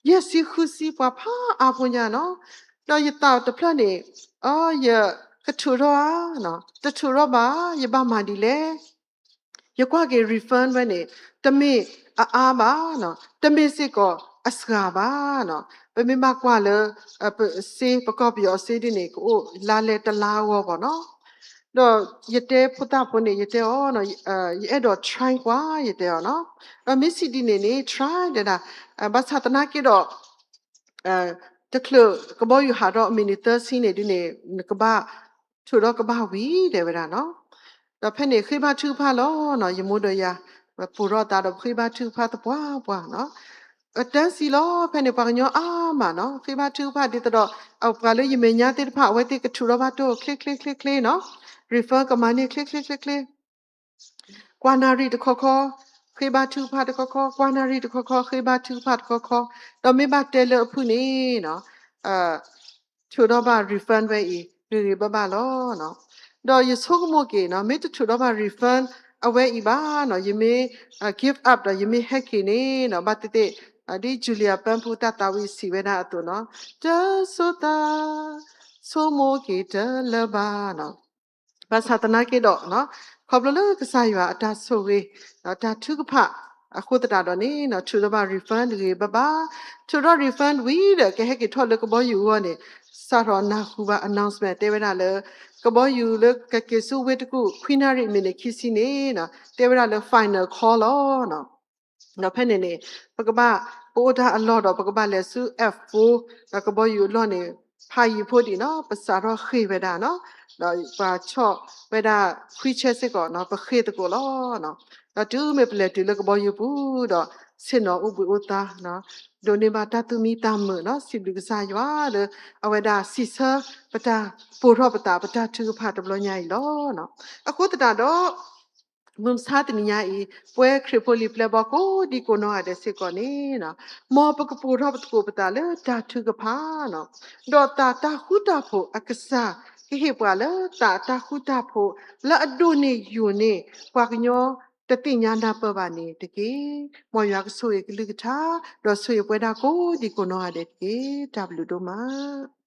ယဲၢ်ဆံဃုဆံ ပှၤဖးအါဖိညါနီၤ. ဒီးယသးတဖျၢၣ်န့ၣ် ယကထုးထီၣ်ဧါ, တထုးထီၣ်ဘၣ်, ယဘၣ်မၤဒ်လဲၣ် ယကွၢ်က့ၤ refund ဝဲန့ၣ် တမ့ၢ်အအါဘၣ်နီၤ, တမ့ၢ်စ့ၢ်ကီးအစှၤဘၣ်နီၤ. ပမ့ၢ်ဘၣ်ကွၢ်လၢ ပစ့ ပကီၢ်ပယီၤအစ့ဒ်န့ၣ် ကအိၣ်လါလဲတလါအဂီၢ်ဘၣ်နီၤ. ဒီးယတဲဖိသၣ်ဖိန့ၣ် ယတဲအီၤ ယအဲၣ်ဒိး try ကွၢ် ယတဲအီၤနီၤ. ဒီးမ့ၢ်စံးဒ်န့ၣ်န့ၣ် try တဲဒၣ်, ဘၣ်ဆၣ်သနာ်က့ဒီး တချုးကဘီယူၤဟးထီၣ် minute သၢဆံန့ၣ်ဒ်န့ၣ် နကဘၣ်ထုးထီၣ်ကဘၣ်ဝံၤ တဲဝဲဒၣ်နီၤ. ဒီးဖဲန့ၣ်ဃ့ဘါထုကဖၣ်လီၤနီၤ, ယမိၢ်ဒီးယၤ ပပိာ်ထီၣ်သးဒီးပဃ့ဘါထုကဖၣ်သပှၢ်ပှၢ်နီၤ. တၢ်စံးလီၤ ဖဲန့ၣ်ပှၤကညီအါမးနီၤ, ဃ့ဘါထုကဖၣ်ဒ်သိးဒီး ပှၤလၢယမဲာ်ညါသ့ၣ်တဖၣ် အဝဲသ့ၣ်ကထုးထီၣ်ဘၣ်တိၢ်ချ့ချ့ချ့ချ့နီၤ, refund ကမၤန့ၢ်ချ့ချ့ချ့ချ့ ကွၢ်နၣ်ရံၣ်တခီခီ ဃ့ဘါထုကဖၣ်တခီခီ, ကွၢ်နၣ်ရံၣ်တခီခီ ဃ့ဘါထုကဖၣ်တခီခီ, ဒီးမ့ၢ်ဘၣ်တဲလၢအဖုၣ်န့ၣ် ထုးထီၣ်ဘၣ် refund ဝဲအံၤ ဂ့ၤဂ့ၤဘၣ်ဘၣ်လီၤ. ဒီးယဆိကမိၣ်က့ၤနီၤ, မ့ၢ်တထုးထီၣ်ဘၣ် refund အဝဲအံၤဘၣ်နီၤ, ယမ့ၢ် give up ဒီးယမ့ၢ်ဟဲက့ၤန့ၣ်နီၤ, ဘၣ်သ့ၣ်သ့ၣ် ဒ် Julia Pampu တၢ်သးဝံၣ်စံးဝဲဒၣ်အသိးနီၤ, တစိၤသး ဆိကမိၣ်က့ၤတလၢဘၣ်နီၤ. ဘၣ်ဆၣ်သနာ်က့ဒီး ခီဖျိလၢကစၢ်ယွၤအတၢ်ဆိၣ်ဂ့ၤ တၢ်ထုကဖၣ် အဃိသတးဒီးန့ၣ် ထုးထီၣ်ဘၣ် refund ဂ့ၤဘၣ်ဘၣ်, ထုးထီၣ် refund ဝံၤဒီး ကဟဲက့ၤထီၣ်လၢကဘီယူၤအဂီၢ်န့ၣ် စးထီၣ်နၢ်ဟူဘၣ် announcement တဲဝဲဒၣ်လၢ ကဘီယူၤလၢကက့ၤဆူဝ့ၢ်တကူၣ် ခွံနၣ်ရံၣ် မံးနံးခံဆံန့ၣ် တဲဝဲဒၣ်လၢ final call လီၤ. ဒီးဖဲန့ၣ်န့ၣ် ပကဘၣ် ပအိၣ်တၢ်အလီၢ်ဒီး ပကဘၣ်လဲၤဆူ F four ဒီးကဘီယူၤအလီၢ်န့ၣ် ဖးယံၤဖိဒံးနီၤ, ပစးထီၣ်ဃ့ၢ်ဝဲဒၣ်နီၤ, ဒီးပှၤဆီၣ်ဝဲဒၣ် wheelchair စ့ၢ်ကီးနီၤ, ပဃ့ၢ်သကိးလီၤ. ဒီးတုၤမ့ၢ်ပလဲၤတုၤလၢကဘီယူၤပူၤဒီး ဆ့ၣ်နီၤအိၣ်ဘှံးအိၣ်သါ, ဒိးန့ၢ်ဘၣ်တၢ်သူၣ်မံသးမုာ်နီၤ, စံးဘျုးကစၢ်ယွၤလၢ အဝဲဒၣ်စံးဆၢပတၢ်ပိာ်ထီၣ်ပသး ပတၢ်ထုကဖၣ်တဘျီညါအံၤလီၤ. အဃိသတးဒီး မုၢ်မဆါတနံၤညါအံၤ ပဝဲခရံာ်ဖိလံၤပျဲၢ်ဘီၣ်ကိးဒံကိးနီၢ်ဂၤဒဲးစ့ၢ်ကီးန့ၣ်, မ်ပကပိာ်ထီၣ်သကိးပသးလၢတၢ်ထုကဖၣ်နီၤ, ဒီးသးတၢ်ဃူတၢ်ဖိးအကစၢ် ကဟ့ၣ်ပှၤလၢသးတၢ်ဃူတၢ်ဖိး လၢအဒိၣ်န့ၢ်ယိာ်န့ၢ် ပှၤကညီတသ့ၣ်ညါနၢ်ပၢၢ်ဘၣ်န့ၣ်တက့ၢ်. မ်ယွၤကဆိၣ်ဂ့ၤကလုၢ်ကထါ ဒီးဆိၣ်ဂ့ၤပဝဲဒၣ်ကိးဒံကိးနီၢ်ဂၤဒဲးတက့ၢ်. တၢ်ဘျုးဒိၣ်မး.